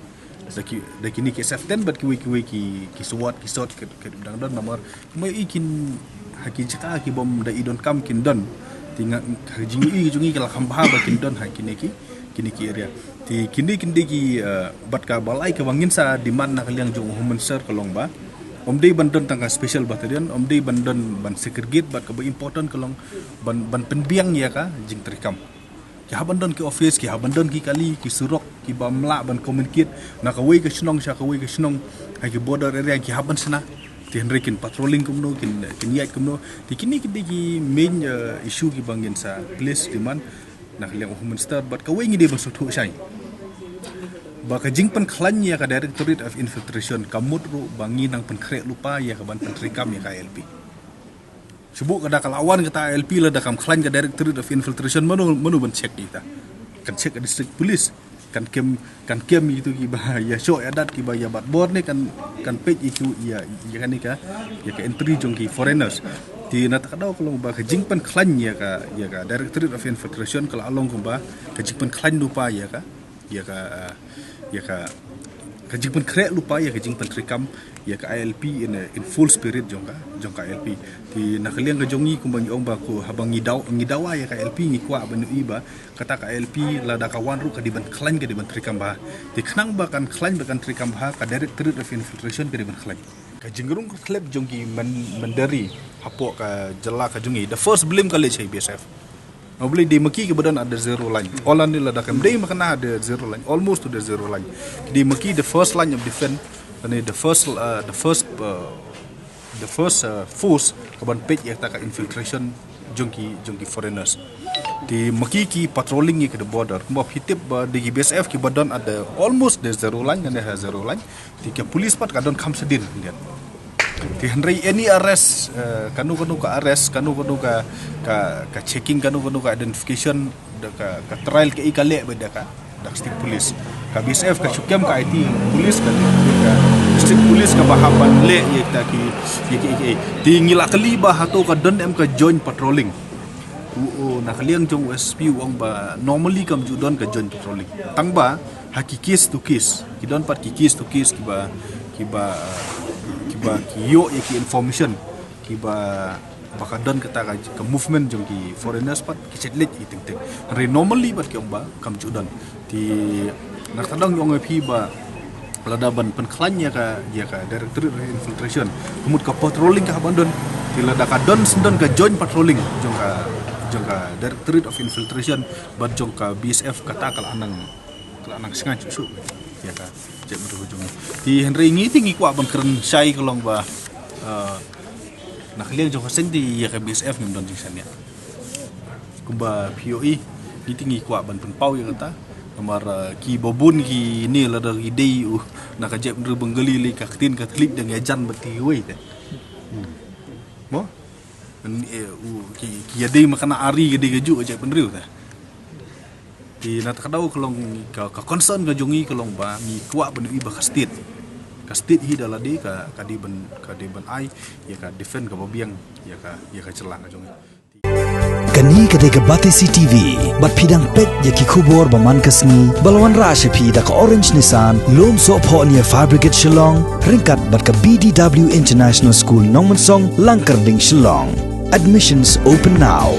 da ki, da kine ki S F ten bad kiwei kiwei ki, ki SWAT, ki SOT, ki, ki dang don namar kumba ïohi kin ha ki jaka kibym da i donkam kin don. Te nga, ha ka jingïohi jong ngi ka la kham bha ba kin don ha kine ki, kine ki area. Te kine kin dei ki, eh, bad kaba lai kaba ngin sa demand na ka liang jong u Home Minister ka long ba ym dei ban don tang ka special battalion, ym dei ban don ban segregate, bad kaba important ka long ban, ban pynbiang ïa ka jingtreikam. Ki hap ban don ki office, ki hap ban don ki kali, ki surok, kiba ym lah ban communicate na kawei ka shnong sha kawei ka shnong ha ki border area, ki hap ban shna. Te hynrei kin patrolling kumno, kin, kin ïaid kumno. Te kine ki dei ki main, eh, issue kiba ngin sa place demand na ka liang u Home Minister. Bad kawei ngi dei ban sngewthuh shai ba ka jingpynkhlaiñ ïa ka Directorate of Infiltration ka mut ruh ba ngi nang pynkhreh lypa ïa ka ban pyntreikam ïa ka I L P. Shu buh ka da ka la wan kata I L P, lada kam khlaiñ ka Directorate of Infiltration, mano, mano ban check ïa kita? Kan check ka District Police. Kan kem, kan kem ïa kitu kiba ïashoh ïadat, kiba ïa bat bor ne kan, kan peit ïa kitu, ïa, ïa kane ka, ïa ka entry jong ki foreigners. Te na kata ka daw ka long ba ka jingpynkhlaiñ ïa ka, ïa ka Directorate of Infiltration ka la long kumba ka jingpynkhlaiñ lypa ïa ka, ïa ka, ah, ïa ka, ka jingpynkhreh lypa ïa ka jingpyntreikam ïa ka I L P in, in full spirit jong ka, jong ka I L P. Te na ka liang ka jong ngi kumba ngi ong ba ko haba ngi daw, ngi dawa ïa ka I L P, ngi kwah ban ïohi ba kata ka I L P lada ka wan ruh ka dei ban khlaiñ, ka dei ban treikam bha. Te khnang ba kan khlaiñ bad kan treikam bha, ka Directorate of Infiltration ka dei ban khlaiñ. Ka jingrung kyrkhlep jong ki myn-, mynder ri hapoh ka jylla ka jong ngi, the first blame ka leit sha B S F. Nga balei? Dei ma ki kiba don at the zero line. Ol lane lada kam dei ma kane, the zero line, almost to the zero line. Dei ma ki the first line of defense, lane the first, uh, the first, uh, the first, uh, force kaban peit ïa kata ka infiltration jong ki, jong ki foreigners. Te ma ki ki patrolling ïa ka border, kumba phi tip ba dei ki B S F kiba don at the almost the zero line, ne ha zero line. Te ka police pat ka don kham shadien khyndiat. Te hynrei any arrest, eh, kano kano ka arrest, kano kano ka, ka, ka checking, kano kano ka identification, da ka, ka trial ka i ka leh ba da ka, da ka state police. Ka B S F ka shu kem ka aiti police, ka, ka state police kaba hap ban leh ïa kita ki, ïa ki, ïa ki. Te ngi la kylli ba hato ka don em ka joint patrolling. U, u, na ka liang jong u S P u ong ba normally kam ju don ka joint patrolling. Tang ba ha ki case to case, ki don pat ki case to case kiba, kiba, kiba ki ïoh ïa ki information kiba, ba ka don kata ka, ka movement jong ki foreigners pat ki shet leit ïa ki teng teng. Hynrei normally pat ki ong ba kam ju don. Te na kata dang ong ïa phi ba lada ban pynkhlaiñ ïa ka, ïa ka Directorate of Infiltration, ka mut ka patrolling ka hap ban don. Te lada ka don, shen don ka joint patrolling jong ka, jong ka Directorate of Infiltration bad jong ka B S F, kata ka la nang, ka la nang sngewsuk ïa ka jaitbynriew jong ngi. Te hynrei ngi te ngi kwah ban kren shai ka long ba, eh, na ka liang jong ka seng te ïa ka B S F ngim don jingshaniah. Kumba phi ïohi, ngi te ngi kwah ban pynpaw ïa kata. Namar, eh, kiba bun kine lada ki dei u na ka jaitbynriew Bengali lei ka ktien ka thylliej dang ïajan bad kiwei te. Hmm. Mo? N-, eh, u, ki, ki ïadei ma ka na ari ka dei kajuh ka jaitbynriew te. Te na kata ka daw ka long ka, ka concern ka jong ngi ka long ba ngi kwah ban ïohi ba ka state, ka state hi da lade ka, ka dei ban, ka dei ban ai ïa ka defend kaba biang ïa ka, ïa ka jylla ka jong ngi. Kane ka dei ka Batesi T V, bad phi dang peit ïa ki khubor ba man ka sngi, ba la wanrah sha phi da ka Orange Nissan, Lumsohphohnia Fire Brigade Shillong, ryngkat bad ka B D W International School Nongmensong, Langkyrding Shillong. Admissions open now.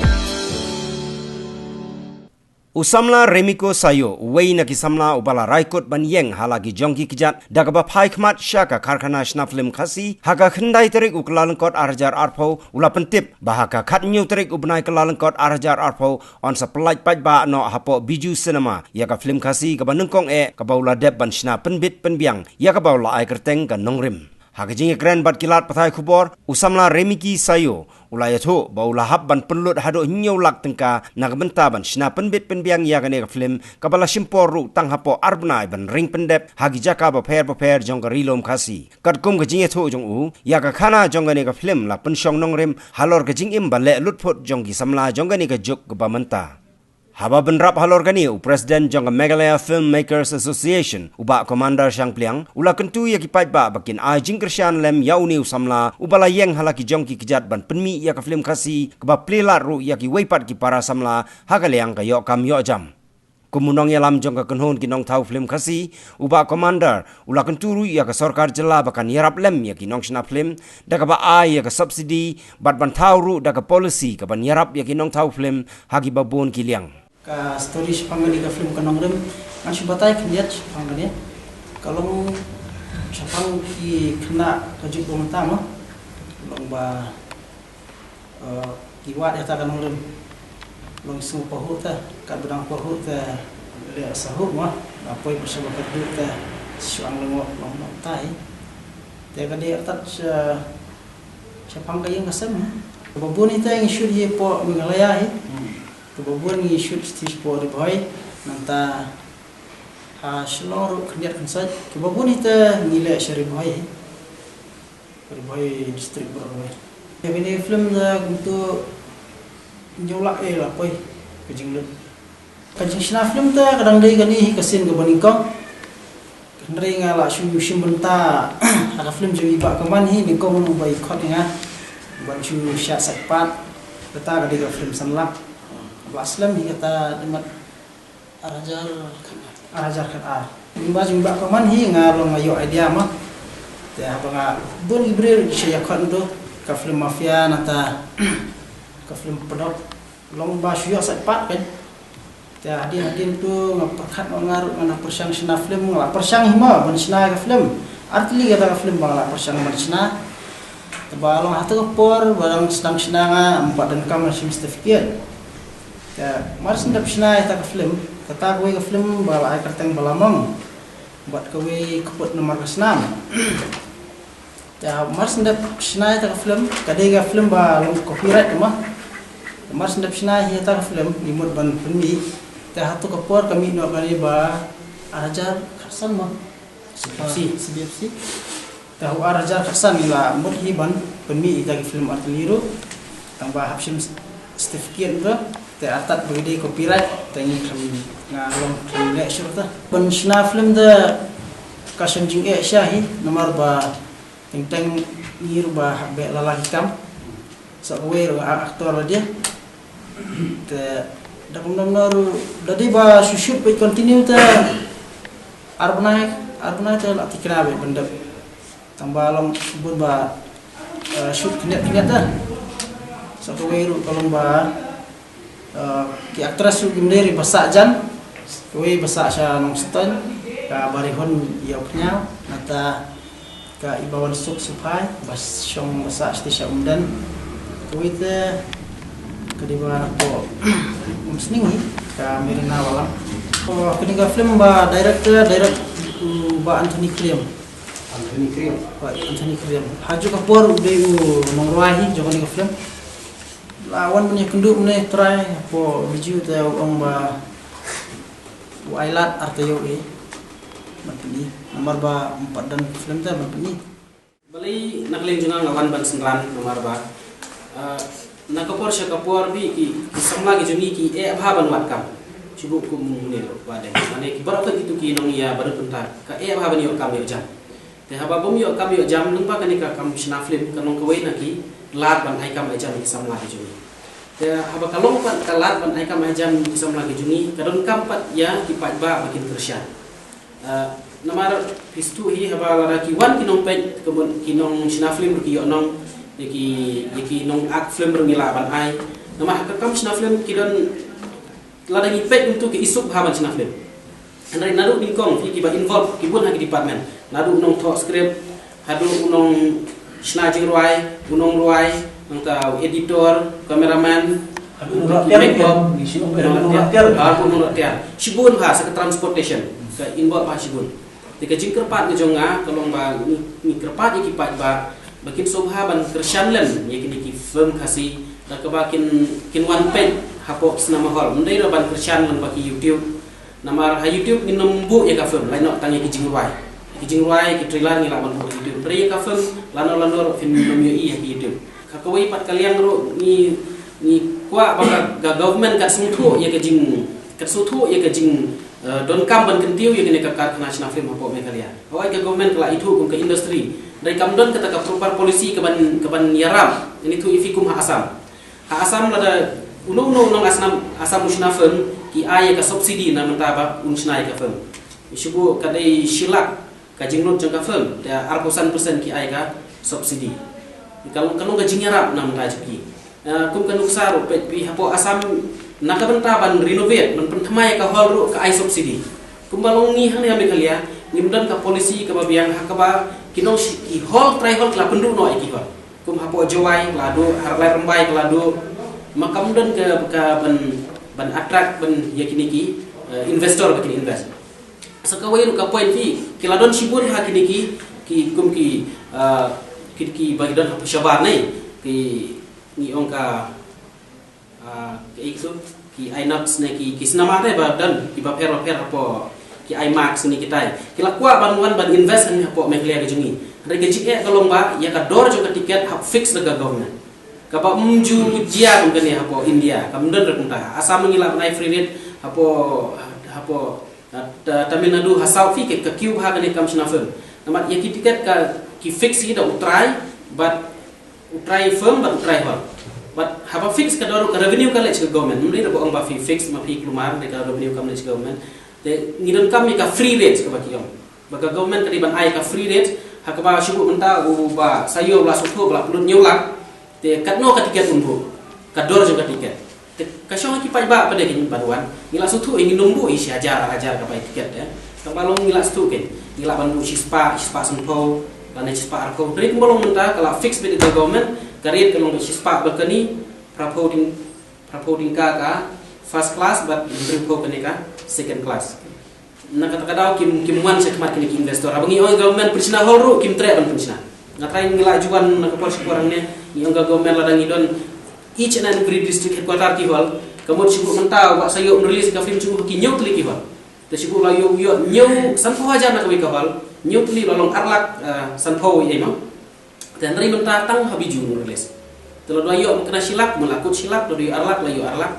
U samla Remiko Sayo, uwei na ki samla uba la rai kut ban ïeng ha la ki jong ki kjat da kaba phai khmat sha ka karkhana shna film Khasi ha ka khyndai tarik u Kyllalyngkot ar hajar arphew, u la pyntip ba ha ka khathynñiew tarik u bnai Kyllalyngkot ar hajar arphew yn sa pyllait paidbah noh hapoh Bijou Cinema ïa ka film Khasi kaba nyngkong eh kaba u la dep ban shna pynbit pynbiang ïa kaba u la ai kyrteng Ka Nongrim. Ha ka jingïakren bad ki lad pathai khubor, u samla Remiki Sayo u la ïathuh ba u la hap ban pynlut haduh hynñiew lak tyngka na ka bynta ban shna pynbit pynbiang ïa kane ka film kaba la shim por ruh tang hapoh ar bnai ban ring pyndep ha ki jaka bapher bapher jong ka Ri Lum Khasi. Katkum ka jingïathuh jong u, ïa ka khana jong kane ka film la pynshong nongrim halor ka jingim ba leh lutphut jong ki samla jong kane ka juk kaba mynta. Haba bynrap halor kane, u President jong ka Meghalaya Filmmakers Association, u Bah Commander Shangpliang, u la kyntu ïa ki paidbah ba kin ai jingkyrshan lem ïa une u samla uba la ïeng ha la ki jong ki kjat ban pynmih ïa ka film Khasi kaba plie lad ruh ïa kiwei pat ki para samla ha ka liang ka ïoh kam ïoh jam. Kum u nongïalam jong ka kynhun ki nongthaw film Khasi, u Bah Commander u la kyntu ruh ïa ka sorkar jylla ba kan ïarap lem ïa ki nongshna film da kaba ai ïa ka subsidy bad ban thaw ruh da ka policy kaban ïarap ïa ki nongthaw film ha kiba bun ki liang. Ka story shaphang kane ka film Ka Nongrim, ngan shu batai khyndiat shaphang kane. Ka long shaphang ki khynnah ka juk ba mynta mo. Long ba, eh, ki wad ïa ta ka nongrim. Long sngewbha pahuh ta, katba dang pahuh ta leh sahuh mo. La poi pyrshah ba ka juk ta shu ang lyngngoh long nongtai. Te ka dei artat sha, shaphang ka ïing ka sem, ha. Kaba bun hi te ngi shoot hi hapoh Meghalaya hi. Hmm. Kaba bun ngi shoot hi hapoh Ri Bhoi. Nangta ha Shillong ruh khyndiat khynsoit. Kaba bun hi te ngi leh sha Ri Bhoi hi. Ri Bhoi district baroh kawei. Ïa kane ka film da kumto hynñiew lak eh la poi ka jinglut. Ka jingshna film te ka dang dei kane hi ka sien kaba nyngkong. Hynrei nga la shu shim bynta ha ka film jong i Bah Kaman hi, nyngkong ba i khot ïa nga ban shu shah sait part. Kata ka dei ka film Sanlak. Ba slem hi kata, dei mat ar hajar, ar hajar khat ar. Ba jong i Bah Kaman hi nga long nga ïoh idea ma. Te haba nga bun i briew ki shu ïa khot nto ka film mafia, nangta ka film pdok. Long ba shu ïoh sait part kan. Te hadien hadien tu nga pyrkhat ma nga ruh ngan pyrshang shna film, nga la pyrshang hi ma ban shna ka film. Ar tylli kata ka film ba nga la pyrshang ban shna. Te ba long ha kata ka por ba dang sdang shna nga ym pat donkam ban shim certificate. Te mar shu dep shna ïa kata ka film, kata kawei ka film ba la ai kyrteng Balamong. Bad kawei Ka Put Namar Ka Snam. Te mar shu dep shna ïa kata ka film, ka dei ka film ba long copyright ma. Namar shen dep shna hi ïa kata ka film, ngi mut ban pynmih. Te ha kato ka por ka mih noh kane ba ar hajar khatsan mo. C B F C. Ah, C B F C. Te ha u ar hajar khatsan ngi la mut hi ban pynmih ïa kata ka film artylli ruh. Tang ba hap shim certificate to. Te artat ba ki dei copyright, te ngi khlem, nga long khlem leh shuh te. Ban shna film te ka shon jingeh sha hi, namar ba teng teng ngi ruh ba hap beh la la ki kam. Sa kawei ruh nga actor lade. Te da kumno kumno ruh da dei ba shu shoot ba continue te ar bnai, ar bnai te la tikna beh ban dep. Tang ba long bun ba, eh, shoot khyndiat khyndiat da. Sa kawei ruh ka long ba, eh, ki actress ruh kim dei ruh ba sah jan. Kawei ba sah sha Nongstoiñ, ka Barihun Ïawphniaw, nangta ka Ibawansuk Suphai, ba shong ba sah shatei sha Umden. Kawei te ka dei ba na ko Umsning hi, ka Merina Walam. Oh, kane ka film ba director, direct u Bah Anthony Kriam. Anthony Kriam. Bah Anthony Kriam. Ha kajuh ka por u dei u nongrwai hi jong kane ka film. La wan ban ïakynduh mynne trai, hapoh video te u ong ba u ai lad ar taïew eh ban pyni. Namar ba ym pat don film te ban pyni. Balei na ka liang jong nga nga wan ban synran namar ba, eh, na ka por sha ka por ba ki, ki samla ki jong ngi ki eh bha ban wad kam. Shu buh kum une ruh Bah Deng. Mane ki baroh kito ki nongïabynta ka eh bha ban ïoh kam ïoh jam. Te haba bym ïoh kam ïoh jam, lyngba kane ka kam shna film, ka long kawei na ki lad ban ai kam ai jam ïa ki samla ki jong ngi. Te haba ka long pat ka lad ban ai kam ai jam ïa ki samla ki jong ngi, ka donkam pat ïa ki paidbah ba kin kyrshan. Eh, namar phi sngewthuh hi haba lada ki wan ki nongpeit, ki nongshna film ruh ki ïoh nong, ïa ki, ïa ki nong act film ruh ngi lah ban ai. Namar ha ka kam shna film ki don, lada ngi peit kumto ki isuk bha ban shna film. Hynrei naduh nyngkong phi kiba involve ki bun ha ki department. Naduh u nongthoh script, haduh u nongshna jingrwai, u nongrwai, nangta u editor, cameraman, haduh u nongtiar, makeup, ngi shu ong u nongtiar. Ah, u nongtiar. Shibun bha sa ka transportation. Ka involve bha shibun. Te ka jingkyrpad ka jong nga ka long ba ngi, ngi kyrpad ïa ki paidbah ba kin sngewbha ban kyrshan lem ïa kine ki film Khasi da kaba kin, kin wan peit hapoh cinema hall. Ym dei ruh ban kyrshan lem ba ki YouTube. Namar ha YouTube ngin ym buh ïa ka film, lait noh tang ïa ki jingrwai. Ki jingrwai, ki trailer ngi lah ban buh ha YouTube. Hynrei ïa ka film lano lano ruh phin ym ïohi ha ki YouTube. Ka kawei pat ka liang ruh ngi, ngi kwah ba ka, ka government kan sngewthuh ïa ka jing, kan sngewthuh ïa ka jing, eh, donkam ban kyntiew ïa kane ka karkhana shna film hapoh Meghalaya. Hooid ka government ka la ithuh kum ka industry. Hynrei kam don kata ka proper policy kaban, kaban ïarap. Ngi ithuh ïa phi kum ha Assam. Ha Assam lada uno uno u nong Assam, Assam u shna film, ki ai ïa ka subsidy na bynta ba un shna ïa ka film. Shu buh ka dei shi lak ka jinglut jong ka film, te arphew san percent ki ai ka subsidy. Ka long, ka long ka jingïarap na bynta jong ki. Eh, kum ka nuksa ruh peit phi hapoh Assam na ka bynta ban renovate, ban pynthymmai ïa ka hall ruh ka ai subsidy. Kumba long ngi hangne ha Meghalaya, ngim don ka policy kaba biang ha kaba ki nong shi-, ki hall, trai hall ki la pynduh noh ïa ki hall. Kum hapoh Jowai ka la duh, ha Raid Rymbai ka la duh, ma kam don ka, ka ban, ban attract ban ïa kine ki, eh, investor ba kin invest. Sa kawei ruh ka point phi, ki la don shibun ha kine ki, ki kum ki, eh, ki, ki ba ki don hapoh shabar ne, ki ngi ong ka Ah, ki, ki, ki Inox ne ki, ki cinema te ba don, ki bapher bapher hapoh, ki IMAX ne kitai. Ki la kwah ban wan ban invest hangne hapoh Meghalaya ka jong ngi. Hynrei ka jingeh ka long ba ïa ka dor jong ka tiket hap fix da ka government. Kaba ym ju jia kum kane hapoh India, kam don ruh kumta. Assam ngi lah ban ai free rate, hapoh, hapoh, ah, Ta-, Tamil Nadu, ha South phi ka, ka queue bha kane kam shna film. Namar ïa ki tiket ka, ki fix hi da u trai, bad u trai film bad u trai hall. Bad haba fix ka dor, ka revenue ka leit sha ka government. Ym dei ba ong ba phi fix ma phi kulmar, dei ka revenue kam leit sha ka government. Te ngi donkam ïa ka free rate kaba ki ong. Ba ka government ka dei ban ai ka free rate, ha kaba shu buh mynta u Bah Saïaw u la sngewthuh ba la pynlut hynñiew lak. Te katno ka tiket un buh, ka dor jong ka tiket. Te ka shong ha ki paidbah pat de kein ban wan. Ngi la sngewthuh, eh, ngin ym buh, eh, shi hajar, ar hajar ka bai tiket, eh. Tang ba long ngi la sngewthuh kein. Ngi lah ban buh shispah, shispah sanphew, lane shispah arphew. Hynrei kumba long mynta ka la fix beit da ka government, ka rate ka long shispah balcony, phraphew tyng-, phraphew tyngka ka first class, bad hynriewphew kane ka second class. Na kata ka daw kim, kim wan sha khmat kine ki investor. Haba ngi ong government pynshna hall ruh kim treh ban pynshna. Nga trai ngi la ju wan na ka por sha ka por hangne, ngi ong ka government lada ngi don Each and every district headquarter ki hall, ka mut shu mynta ba sa ïoh release ka film shu ki hynñiew tylli ki hall. Te shu la ïoh ïoh hynñiew sanphew hajar na kawei ka hall, hynñiew tylli la long ar lak, eh, sanphew ïa ma. Te hynrei mynta tang ha Bijou release. Te la dei ïoh kane shi lak, mula kut shi lak, la dei ar lak, la ïoh ar lak.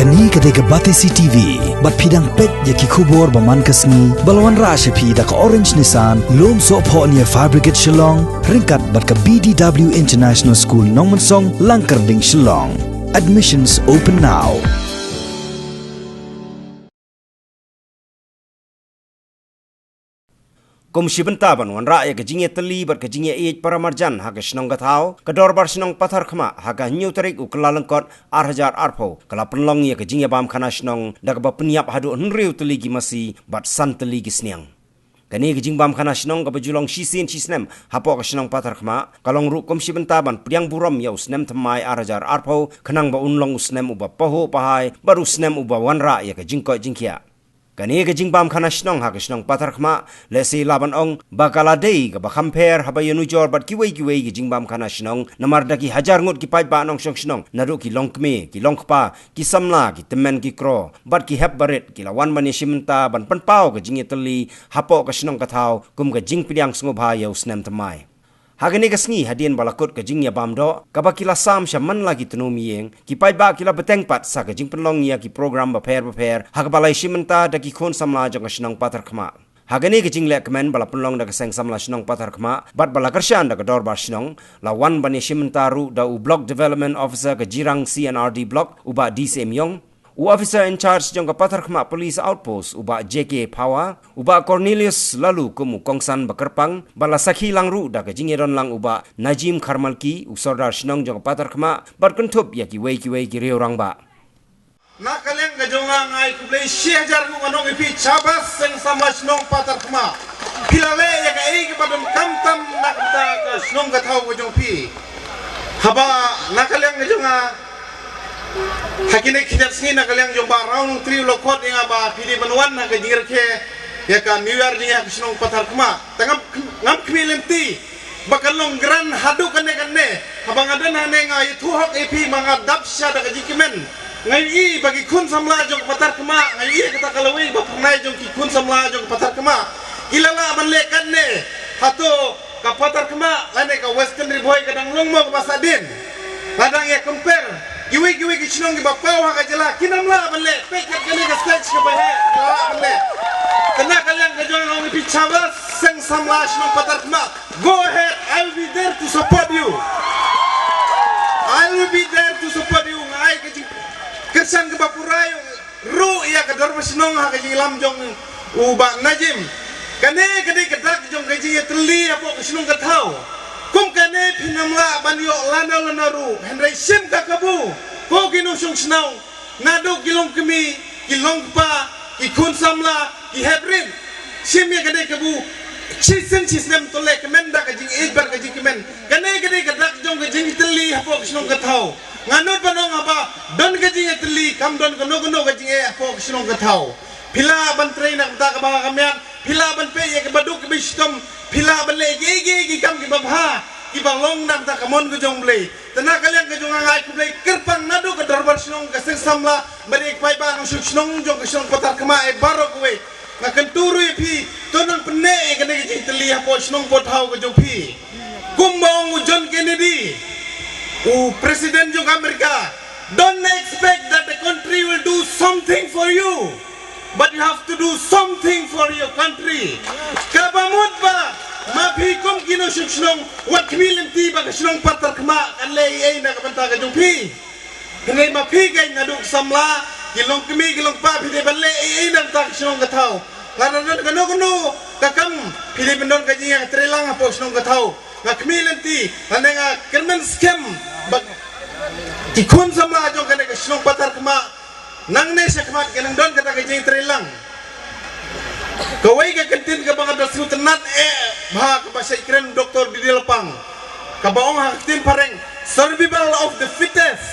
Kane ka dei ka Batesi T V, bad phi dang peit ïa ki khubor ba man ka sngi, ba la wanrah sha phi da ka Orange Nissan, Lum Sohphoh near Fire Brigade Shillong, ryngkat bad ka B D W International School Nongmensong, Langkyrding Shillong. Admissions open now. Kum shi bynta ban wanrah ïa ka jingïatylli bad ka jingïaieit para marjan ha ka shnong ka thaw, ka Dorbar Shnong Patharkhmah ha ka hynñiew tarik u Kyllalyngkot ar hajar arphew, ka la pynlong ïa ka jingïabam khana shnong da kaba pynïap haduh hynriew tylli ki masi bad san tylli ki sniang. Kane ka jingbam khana shnong kaba ju long shisien shisnem hapoh ka shnong Patharkhmah, ka long ruh kum shi bynta ban pdiang burom ïa u snem thymmai ar hajar arphew, khnang ba un long u snem uba pahuh pahai bad u snem uba wanrah ïa ka jingkoit jingkhiah. Kane ka jingbam khana shnong ha ka shnong Patharkhmah, lehse lah ban ong ba ka la dei kaba kham pher haba ïanujor bad kiwei kiwei ki jingbam khana shnong, namar da ki hajar ngut ki paidbah nongshong shnong, naduh ki longkmie, ki longkpa, ki samla, ki tymmen ki kro bad ki hep barit, ki la wan ban ïashim bynta ban pynpaw ka jingïatylli hapoh ka shnong ka thaw kum ka jingpdiang sngewbha ïa u snem thymmai. Ha kane ka sngi hadien ba la kut ka jingïabam doh, kaba ki la sam sha man la ki tnum ïing, ki paidbah ki la bteng pat sa ka jingpynlong ïa ki program bapher bapher ha kaba la ïashim bynta da ki khun samla jong ka shnong Patharkhmah. Ha kane ka jingleh kmen ba la pynlong da ka Seng Samla Shnong Patharkhmah bad ba la kyrshan da ka Dorbar Shnong, la wan ban ïashim bynta ruh da u Block Development Officer ka Jirang C and R D Block, u Bah D C M Yong, u Officer in Charge jong ka Patharkhmah Police Outpost, u Bah J K Phawa, u Bah Cornelius Lalu kum u kongsan ba kyrpang, bad la sakhi lang ruh da ka jingïadon lang u Bah Najim Kharmalki, u Sordar Shnong jong ka Patharkhmah, bad kynthup ïa kiwei kiwei ki riew rangbah. Na ka liang ka jong nga, nga ai khublei shi hajar nguh nga ong ïa phi, shabas Seng Samla Shnong Patharkhmah. Phi la leh ïa kaei kaba donkam tam na ka bynta ka shnong ka thaw ka jong phi. Haba na ka liang ka jong nga, ha kine ki khyndiat sngi na ka liang jong Bah Raw Nongtri u la khot ïa nga ba phi dei ban wan ha ka jingrakhe ïa ka New Year jong ngi ha ka shnong Patharkhmah. Te ngam, ngam khmih lynti ba kan long grand haduh kane kane. Haba nga don hangne nga ïathuh hok ïa phi, ma nga dap shisha da ka jingkmen. Nga ïohi ba ki khun samla jong ka Patharkhmah, nga ïohi kata ka lawei ba pynai jong ki khun samla jong ka Patharkhmah, ki la lah ban leh katne. Hato ka Patharkhmah lane ka Western Ri Bhoi ka dang long mo kaba sahdien? La dang ïa compare kiwei kiwei ki shnong kiba paw ha ka jylla, kim lah ban leh. Peit kat kane ka stage kaba heh, kim lah ban leh. Te na ka liang ka jong nga ong ïa phi, shabas Seng Samla Shnong Patharkhmah. Go ahead, I will be there to support you. I will be there to support you. Nga ai ka jingkyrshan kaba pura ruh ïa ka Dorbar Shnong ha ka jingïalam jong u Bah Najim. Kane ka dei ka dak jong ka jingïatylli hapoh ka shnong ka thaw. Kum kane phim lah ban ïoh lano lano ruh, hynrei shim ka kabu, ko ki nongshong shnong, naduh ki longkmie, ki longkpa, ki khun samla, ki heprit. Shim ïa kane ka kabu shisien shisnem, to leh kmen da ka jingïeit bad ka jingkmen. Kane ka dei ka dak jong ka jingïatylli hapoh ka shnong ka thaw. Nga nud ban ong haba don ka jingïatylli, kam don kano kano ka jingeh hapoh ka shnong ka thaw, phi lah ban trei na ka bynta kaba ha ka miat, phi lah ban peit ïa kaba duk kaba shitom, phi lah ban leh kiei kiei ki kam kiba bha kiba long na ka bynta ka mon ka jong U Blei. Te na ka liang ka jong nga, nga ai khublei kyrpang naduh ka Dorbar Shnong, ka Seng Samla bad ïa ki paidbah nongshong shnong jong ka shnong Patharkhmah baroh kawei. Nga kyntu ruh ïa phi, to nang pynneh ïa kane ka jingïatylli hapoh shnong poh thaw ka jong phi. Kumba ong u John Kennedy, u President jong America, "Don't expect that the country will do something for you, but you have to do something for your country." Kaba mut ba ma phi kum ki nongshong shnong wat khmih lynti ba ka shnong Patharkhmah kan leh ei ei na ka bynta ka jong phi. Hynrei ma phi kein naduh ki samla, ki longkmie, ki longkpa, phi dei ban leh ei ei na ka bynta ka shnong ka thaw. Lada don kano kano ka kam, phi dei ban don ka jingïatreilang hapoh shnong ka thaw. Nga khmih lynti, lane nga kyrmen skhem ba ki khun samla jong kane ka shnong Patharkhmah, nangne shakhmat kin nang don kata ka jingïatreilang. Kawei ka kyntien kaba nga da sngewtynnad eh bha kaba shait kren Doctor D D Lapang, kaba ong ha ka ktien phareng, "Survival of the fittest."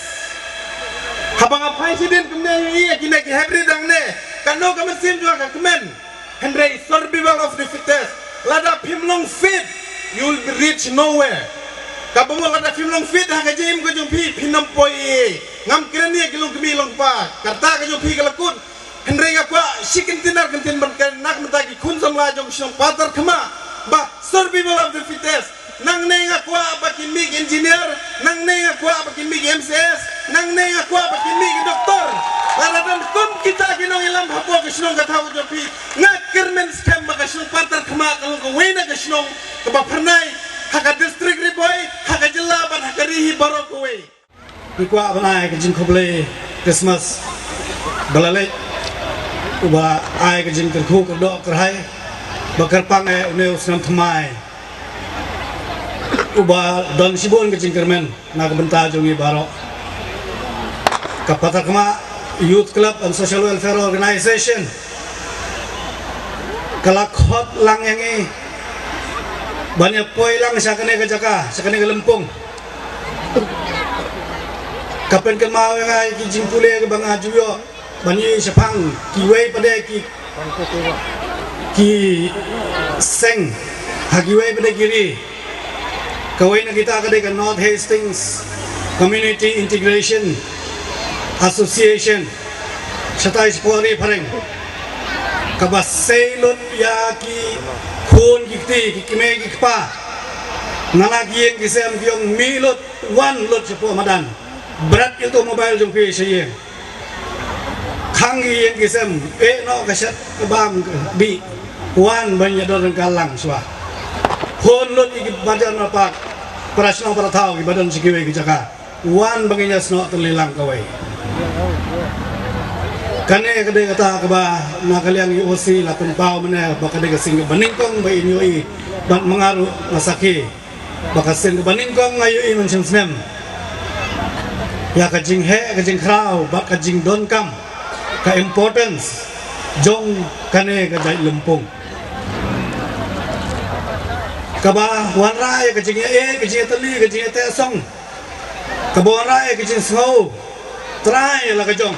Haba nga phai shadien kumne ïa kine ki heprit hangne, kano ka mynsiem jong nga ka kmen. Hynrei survival of the fittest. Lada phim long fit, you will reach nowhere. Kaba mut lada phim long fit ha ka jingim ka jong phi, phin ym poi ei ei. Ngam kren ïa ki long kmie long kpa. Ka rta ka jong phi ka la kut. Hynrei nga kwah shi kyntien ar kyntien ban kren na ka bynta ki khun samla jong ka shnong Patharkhmah. Ba survival of the fittest. Nangne nga kwah ba kin mih ki engineer, nangne nga kwah ba kin mih ki M C S, nangne nga kwah ba kin mih ki doktor. Lada don kum kita ki nongïalam hapoh ka shnong ka thaw jong phi, nga kyrmen skhem ba ka shnong Patharkhmah ka long kawei na ka shnong kaba phyrnai ha ka district Ri Bhoi, ha ka jylla bad ha ka ri hi baroh kawei. Ngi kwah ban ai ka jingkhublei Christmas ba la leit, uba ai ka jingkyrkhu kyrdoh kyrhai ba kyrpang eh une u snem thymmai uba don shibun ka jingkyrmen na ka bynta jong ngi baroh. Ka Patharkhmah Youth Club and Social Welfare Organization ka la khot lang ïa ngi ban ïa poi lang sha kane ka jaka, sha kane ka lympung. Ka pynkynmaw ïa nga ïa ki jingpule kiba nga ju ïoh ban ïohi shaphang kiwei pat de ki, ki seng ha kiwei pat de ki ri. Kawei na kita ka dei ka North Hastings Community Integration Association. Shatai shapoh ri phareng kaba sei lut ïa ki khun ki kti, ki kmie ki kpa, na la ki ïing ki sem, ki ong mih lut, wan lut shapoh madan. Bret ïa uto u mobile jong phi sha ïing. Khang ki ïing ki sem, eh noh ka shet ka bam ka bih. Wan ban ïa don ryngkat lang shuwa. Hun lut ïa ki bajan marpak, para shnong para thaw kiba don sha kiwei ki jaka. Wan ba ngin ïa snoh tylli lang kawei. Kane ka dei kata kaba na ka liang i O C la pynpaw mynne ba ka dei ka sien kaba nyngkong ba in ïohi bad ma nga ruh nga sakhi ba ka sien kaba nyngkong nga ïohi mynshem snem ïa ka jingheh ka jingkhraw bad ka jingdonkam, ka importance jong kane ka jait lympung. Kaba wanrah ïa ka jingïa, ka jingïatylli, ka jingïateh song. Kaba wanrah ïa ka jingsngew trai la ka jong.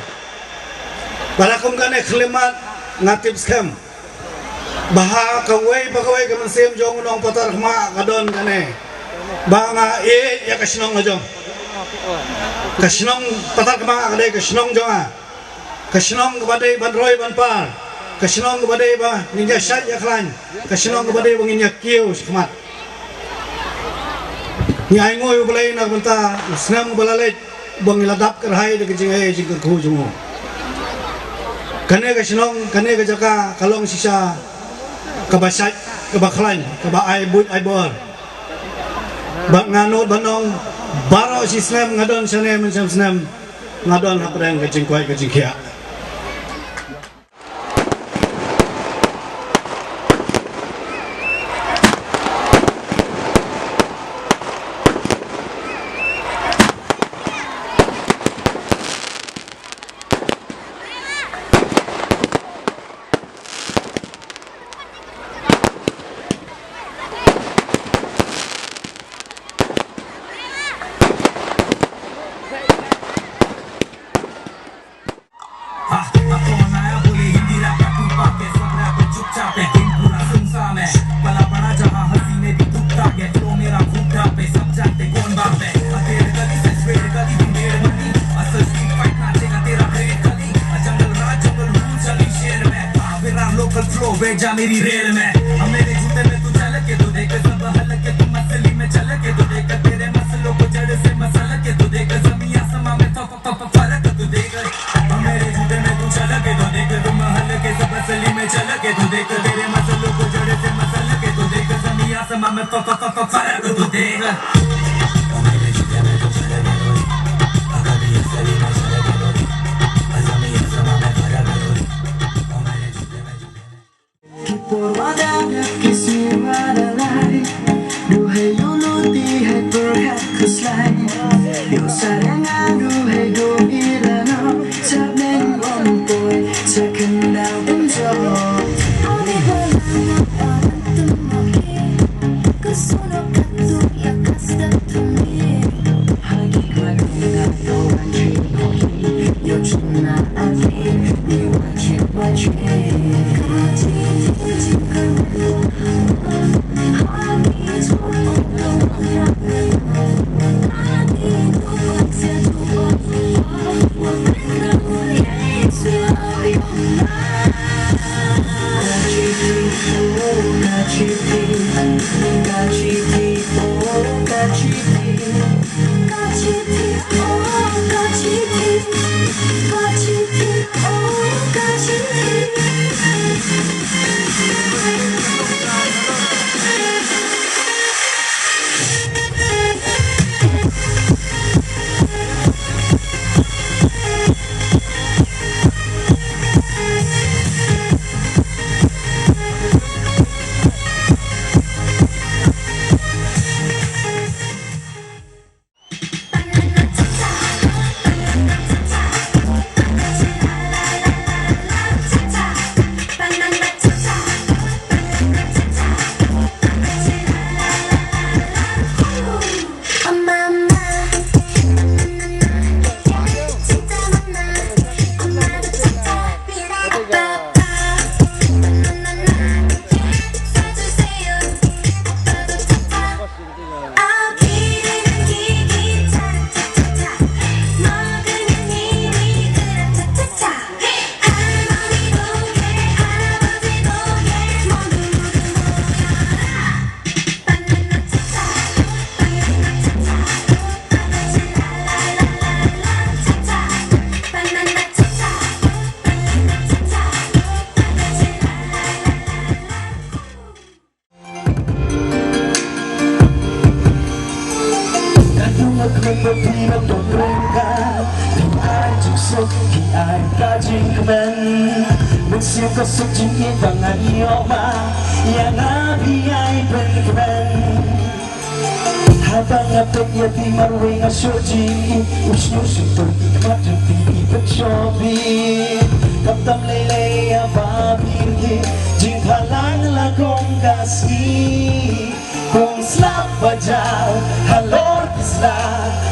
Bad ha kum kane khyllipmat nga tip skhem ba ha kawei pa kawei ka mynsiem jong u nong Patharkhmah ka don kane. Ba nga ïeit ïa ka shnong ka jong. Ka shnong Patharkhmah ka dei ka shnong jong nga. Ka shnong kaba dei ban roi ban par. Ka shnong kaba dei ba ngin ïa shait ïa khlaiñ. Ka shnong kaba dei ba ngin ïa kiew shakhmat. Ngi ainguh ïa U Blei na ka bynta u snem uba la leit ba ngi la dap kyrhai da ka jingaiei jingkyrkhu jong u. Kane ka shnong, kane ka jaka ka long shisha kaba shait, kaba khlaiñ, kaba ai buit ai bor. Bad nga nud ban ong baroh shi snem nga don shane mynshem snem. Nga don hapdeng ka jingkoit ka jingkhiah. Local flow भेजा मेरी रेल में। अब मेरे जूते में तू चल के तो देख, सब हल के तू मसली में चल के तो देख, तेरे मसलों को जड़ से मसल के तो देख, जमीन आसमां में तो फर्क तो देख। अब मेरे जूते में तू चल के तो देख, तुम हल के सब असली में चल के तो देख, तेरे मसलों को जड़ से मसल के तो देख, जमीन आसमां में फ- फ- फ- फ- फर्क तो देख। अब मेरे जूते में तू चल के तो देख, अगर भी असली में चल के तो देख, जमीन आसमां में फर्क तो देख। अब मेरे जूते में जूते में Ki por wa da ki si wa da lai. Du hei yu lu ti hei per het ku slai. Yu sa re nga du hei du i la no. Sa neng won poi sa ken dau pen jo. Ani wa la na wa tum mo ki. Ku su no ka tu ya ka step to me. Hagi kwa du na do wa tri mo ki. Yo chum na a tri. Ni wa chip wa tri. Ka tri. Ka dum ka khun ba phi ba tong rung ka. Ki ai jingsuk, ki ai ka jingkmen. Mynsiem ka suk jingïeit ba nga ïoh ma ïa nga phi ai pynkmen. Haba nga peit ïa phi marwei nga shu jingïeit. U shñiuh shyntur ki khmat jong phi ki pynshoh bit. Khamtam lei lei ïa ba phi rkhie. Jingkhalang la kum ka sngi. Kong slap ba jaw halor ki sla.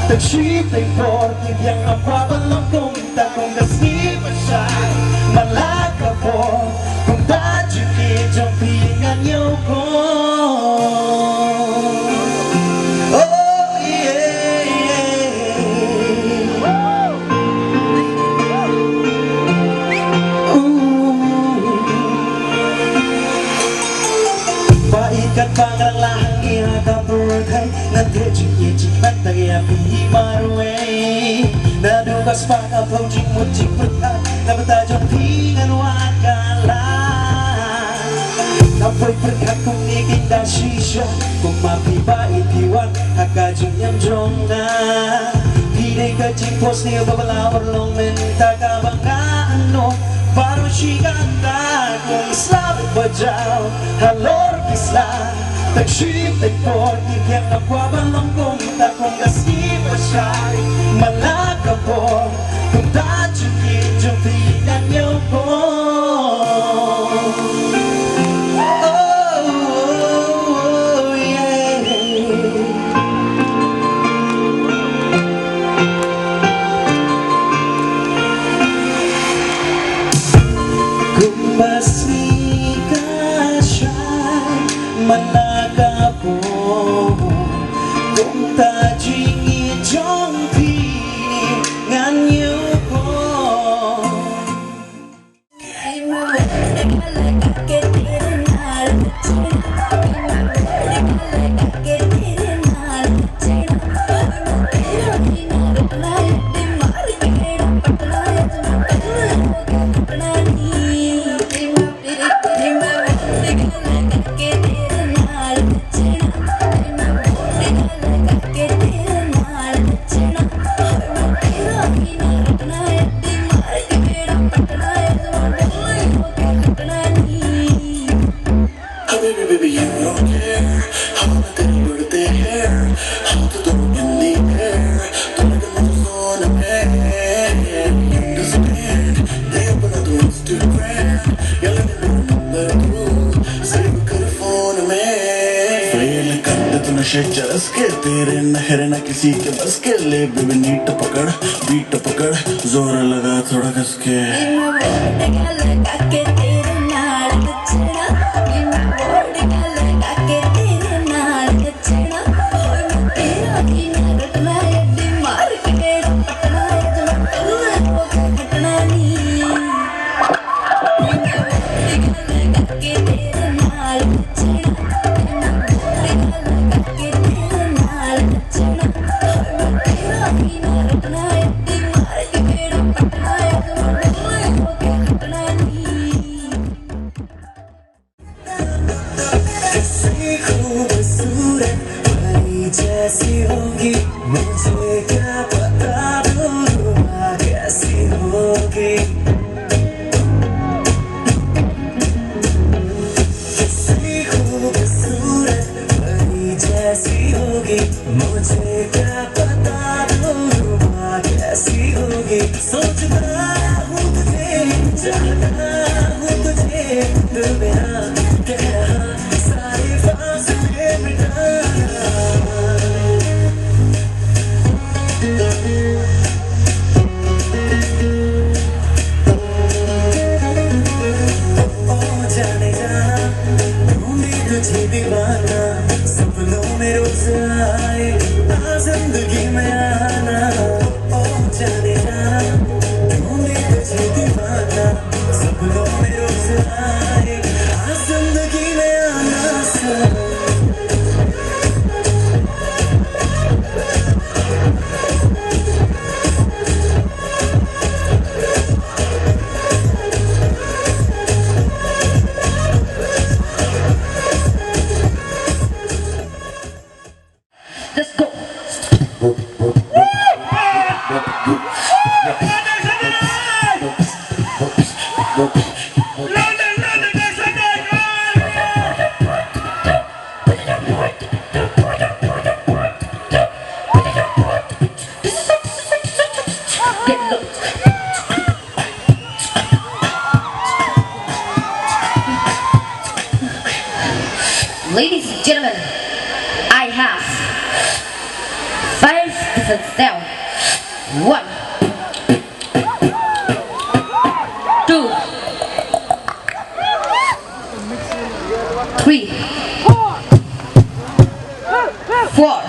Tang shi tang por ki biang ap ba long kumta kum ka sngi ba shai. Man la ka por kumta jingïeit jong phi ngan ïoh ko. Oh, yeah, yeah. Ba i kat ba ngrang la hang i ha ka pyrthei. Ngan theh jingïeit jingman tang ïa phi marwei. Naduh ka spah ka phew jingmut jingpyrkhat na bynta jong phi ngan wad ka la. Nga poi pyrkhat kumne kein da shisha. Kumba phi ba i phi wan ha ka jingim jong nga. Phi dei ka jingphohsniew ba la urlong mynta kaba nga anot. Baroh shi katta kong slap ba jaw halor ki sla. Tang shi tang por ki biang ap ba long kumta kum ka sngi ba shai. Man la ka por kumta jingïeit jong phi ngan ïoh ko. Oh, oh, oh, yeah. Kumba sngi ka shai man la ka por, kumta jingïeit jong phi ngan ïoh ko. Habibi, baby, you don't care. Hawale tere udte hain, haath doono in the air. Tumhare mujhe soon hai, you understand? De apna tu Instagram, ya lage mere number tu, save kar phone mein. Fail kar de tu nashe charas ke, tere nahre na kisi ke bas ke. Le baby, neat pakad, beat pakad, zor laga thoda kas ke. मुझे क्या पता तू रुबा कैसी होगी। सोचता हूँ तुझे, चाहता हूँ तुझे, दिल मेरा कह रहा सारे फासले मिटा। ओ जाने जाना, ढूंढे तुझे दीवाना, सपनों में रोज आए, आ जिंदगी में आना। ओ जाने जाना, ढूंढे तुझे दीवाना, सपनों में रोज आए, आ जिंदगी में आना। Let's go. Ladies and gentlemen, I have five different sound. One, two, three, four, five.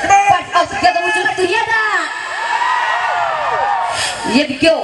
Five all together, would you like to hear that? Here we go.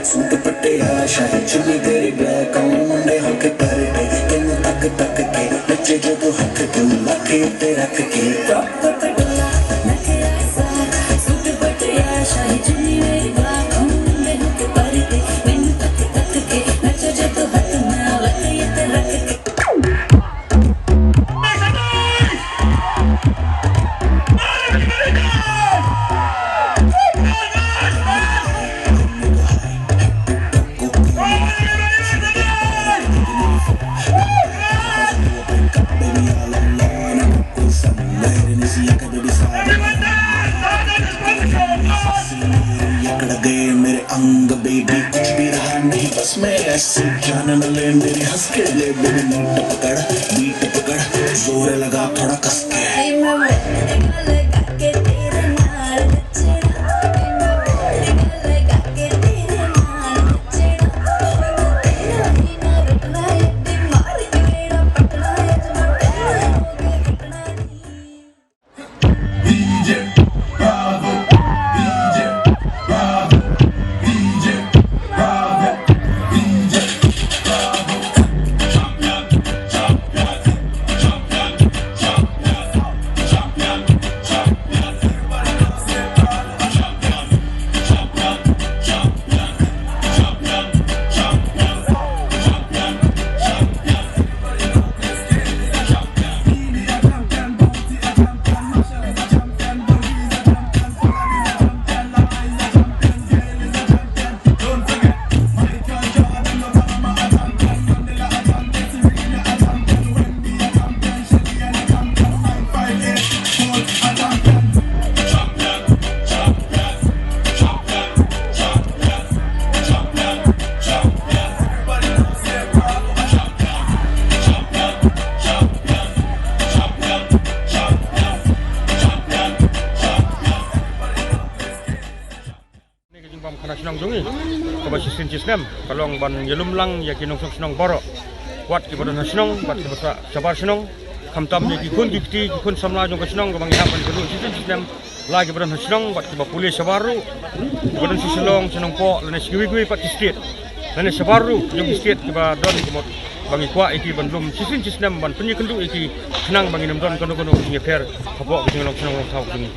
सूट पटिया शाही चुन्नी तेरी ब्लैक, आऊं मुंडे होके परदे, तेनू तक तक के नचे जो तू हक, तू लाके ते रख के। सूट पटिया शाही चुन्नी मेरी ब्लैक, आऊं अंग बेबी कुछ भी रहा नहीं बस में ऐसे जान न ले मेरी हंस के ले मेरी नीट पकड़ बीट पकड़ जोर लगा थोड़ा कस के Kane ka jingbam khana shnong jong ngi kaba shisien shisnem ka long ban ïalum lang ïa ki nongshong shnong baroh, wat kiba don ha shnong bad kiba sah shabar shnong, khamtam ïa ki khun ki kti ki khun samla jong ka shnong kaba ngi hap ban ïakynduh shisien shisnem, la kiba don ha shnong bad kiba pule shabar ruh, kiba don sha Shillong sha Nongpoh lane sha kiwei kiwei pat ki state lane shabar ruh jong ki state kiba don, ka mut ba ngi kwah ïa ki ban lum shisien shisnem ban pynïakynduh ïa ki khnang ba ngin ym don kano kano ka jingïapher hapoh ka jinglong shnong long thaw jong ngi.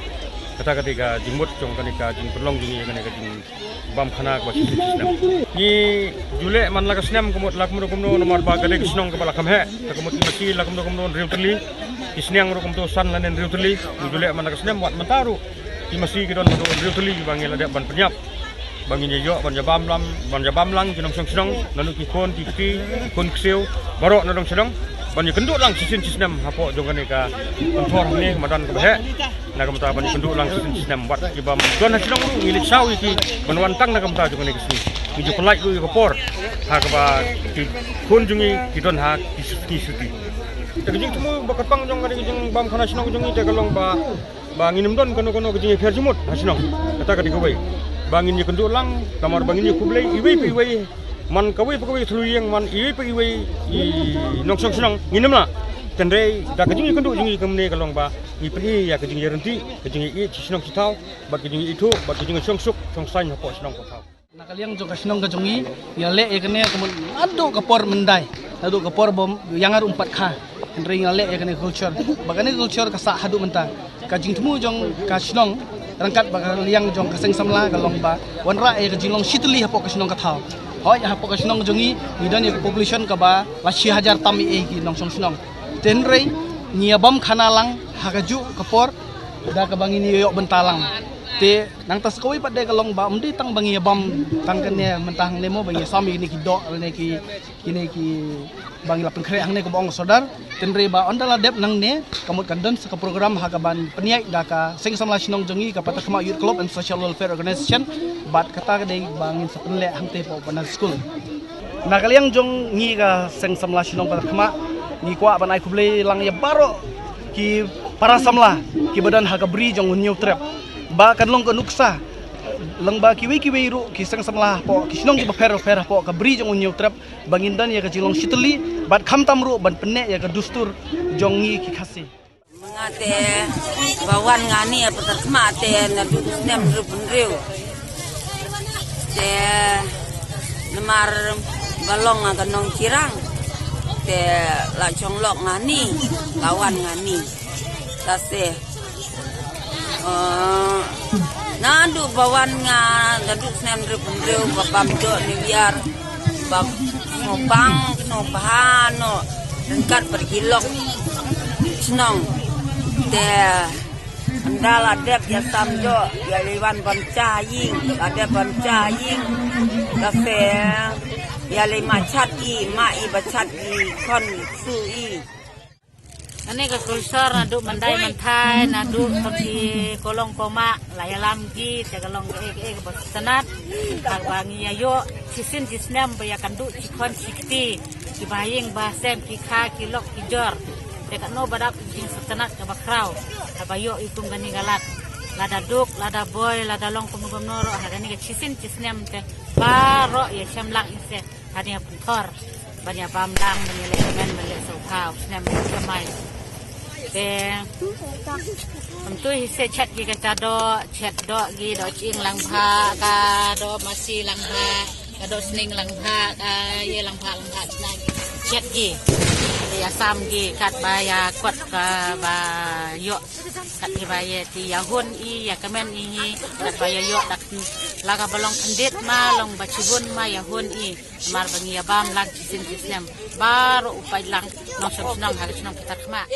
Kata ka dei ka jingmut jong kane ka jingpynlong jong ngi ïa kane ka jingbam khana kaba shisien shisnem. Ngi ju leh man la ka snem ka mut la kumno kumno namar ba ka dei ka shnong kaba la kham heh. Te ka mut ngi masi la kumno kumno hynriew tylli, ki sniang ruh kumto san lane hynriew tylli. Ngi ju leh man la ka snem wat mynta ruh ngi masi ki don haduh hynriew tylli ba ngi la dep ban pynïap ba ngin ïa ïoh ban ïa bam lang, ban ïa bam lang ki nongshong shnong, naduh ki khun ki kti, ki khun ksiew, baroh na dong shnong ban ïakynduh lang shisien shisnem hapoh jong kane ka pynthor hangne ka madan kaba heh. Na ka bynta ban ïakynduh lang shisien shisnem, wat ki bym don ha shnong ruh ngi leit shaw ïa ki ban wan tang na ka bynta jong kane ka sngi. Ngi ju pynlait ruh ïa ka por ha kaba ki khun jong ngi ki don ha ki sngi shuti. Te ka jingthmu ba kyrpang jong kane ka jingbam khana shnong jong ngi te ka long ba ba ngin ym don kano kano ka jingïapher jingmut ha shnong. Kata ka dei kawei. Ba ngin ïakynduh lang namar ba ngin ïakhublei iwei pa iwei, man kawei pa kawei ka thlu ïing, man iwei pa iwei i nongshong shnong, ngin ym lah. Hynrei da ka jingïakynduh jong ngi kumne ka long ba ngi pyni ïa ka jingïaryntih, ka jingïaieit sha shnong sha thaw bad ka jingïaithuh bad ka jingïashong suk shong saiñ hapoh shnong hapoh thaw. Na ka liang jong ka shnong ka jong ngi, ngi la leh ïa kane ka mut naduh ka por myndai, naduh ka por ba ïa nga ruh ym pat kha. Hynrei ngi la leh ïa kane ka culture, ba kane ka culture ka sah haduh mynta. Ka jingthmu jong ka shnong ryngkat bad ka liang jong ka seng samla ka long ba wanrah ïa ka jinglong shitylli hapoh ka shnong ka thaw. Hooid, hapoh ka shnong jong ngi ngi don ïa ka population kaba la shi hajar tam ïa ki nongshong shnong. Te hynrei ngi ïa bam khana lang ha kajuh ka por da kaba ngin ïa ïoh bynta lang. Te nangta sa kawei pat de ka long ba ym dei tang ba ngi ïa bam tang kane mynta hangne mo, ba ngi ïa sam ïa kine ki doh lane ki, kine ki ba ngi la pynkhreh hangne kumba ong ka sordar. Te hynrei ba ynda la dep nangne ka mut kan don sa ka program ha kaban pynïaid da ka seng samla shnong jong ngi ka Patarkhmah Youth Club and Social Welfare Organization. Bad kata ka dei ba ngin sa pynleh hangtei hapoh Pandan School. Na ka liang jong ngi ka seng samla shnong Patarkhmah, ngi kwah ban ai khublei lang ïa baroh ki para samla kiba don ha ka bri jong Hynñiewtrep. Ba kan long ka nuksa lang ba kiwei kiwei ruh ki seng samla hapoh ki shnong kiba pher pher hapoh ka bri jong Hynñiewtrep ba ngin don ïa ka jinglong shitylli bad khamtam ruh ban pynneh ïa ka dustur jong ngi ki Khasi. Ma nga te ba wan nga ni ha Patarkhmah te naduh snem hynriew phew hynriew. Te namar ba long nga ka nongkyrang te la shong lok nga ni, la wan nga ni. Te sa, eh, naduh ba wan nga naduh snem hynriew phew hynriew ba bam doh New Year. Ba sngewbang sngewbha noh ryngkat bad ki lok shnong. Te ynda la dep ïa sam doh ïa lei wan bam cha ïing, la dep bam cha ïing. Te sa ïa lei mah chat i, mah i ba chat i khon su i. Kane ka culture naduh mandai manthai, naduh tang ki kolong koma la ïalam ki, te ka long ka e ka e kaba sngewtynnat. Haba ngi ïa ïoh shisien shisnem ba ïa kynduh shi khon shi kti, ki ba ïing ba sem, ki kha ki lok ki jor. Te kano ba dap jingsngewtynnat kaba khraw haba ïoh ïa kum kane ka lad. Lada duk lada boi lada long kumno kumno ruh, ha kane ka shisien shisnem te baroh ïa shem lang ïa se. Kane ka pynthor ban ïa bam lang, ban ïa leh kmen, ban leh sngewbha u snem u snem. Te kumtu hi se chet ki ka cha doh, chet doh ki, doh chieng lang bha, ka doh masi lang bha, ka doh sning lang bha, ka ïa lang bha lang bha, sna ki chet ki. Te ïa sam ki kat ba ïa kot ka ba ïoh, kat ki ba ïa ti ïa hun i, ïa kmen i hi, kat ba ïa ïoh dak la ka ba long khyndiat ma long ba chibun ma ïa hun i. Mar ba ngi ïa bam lang shisien shisnem baroh u paid lang nongshong shnong ha ka shnong Patarkhmah.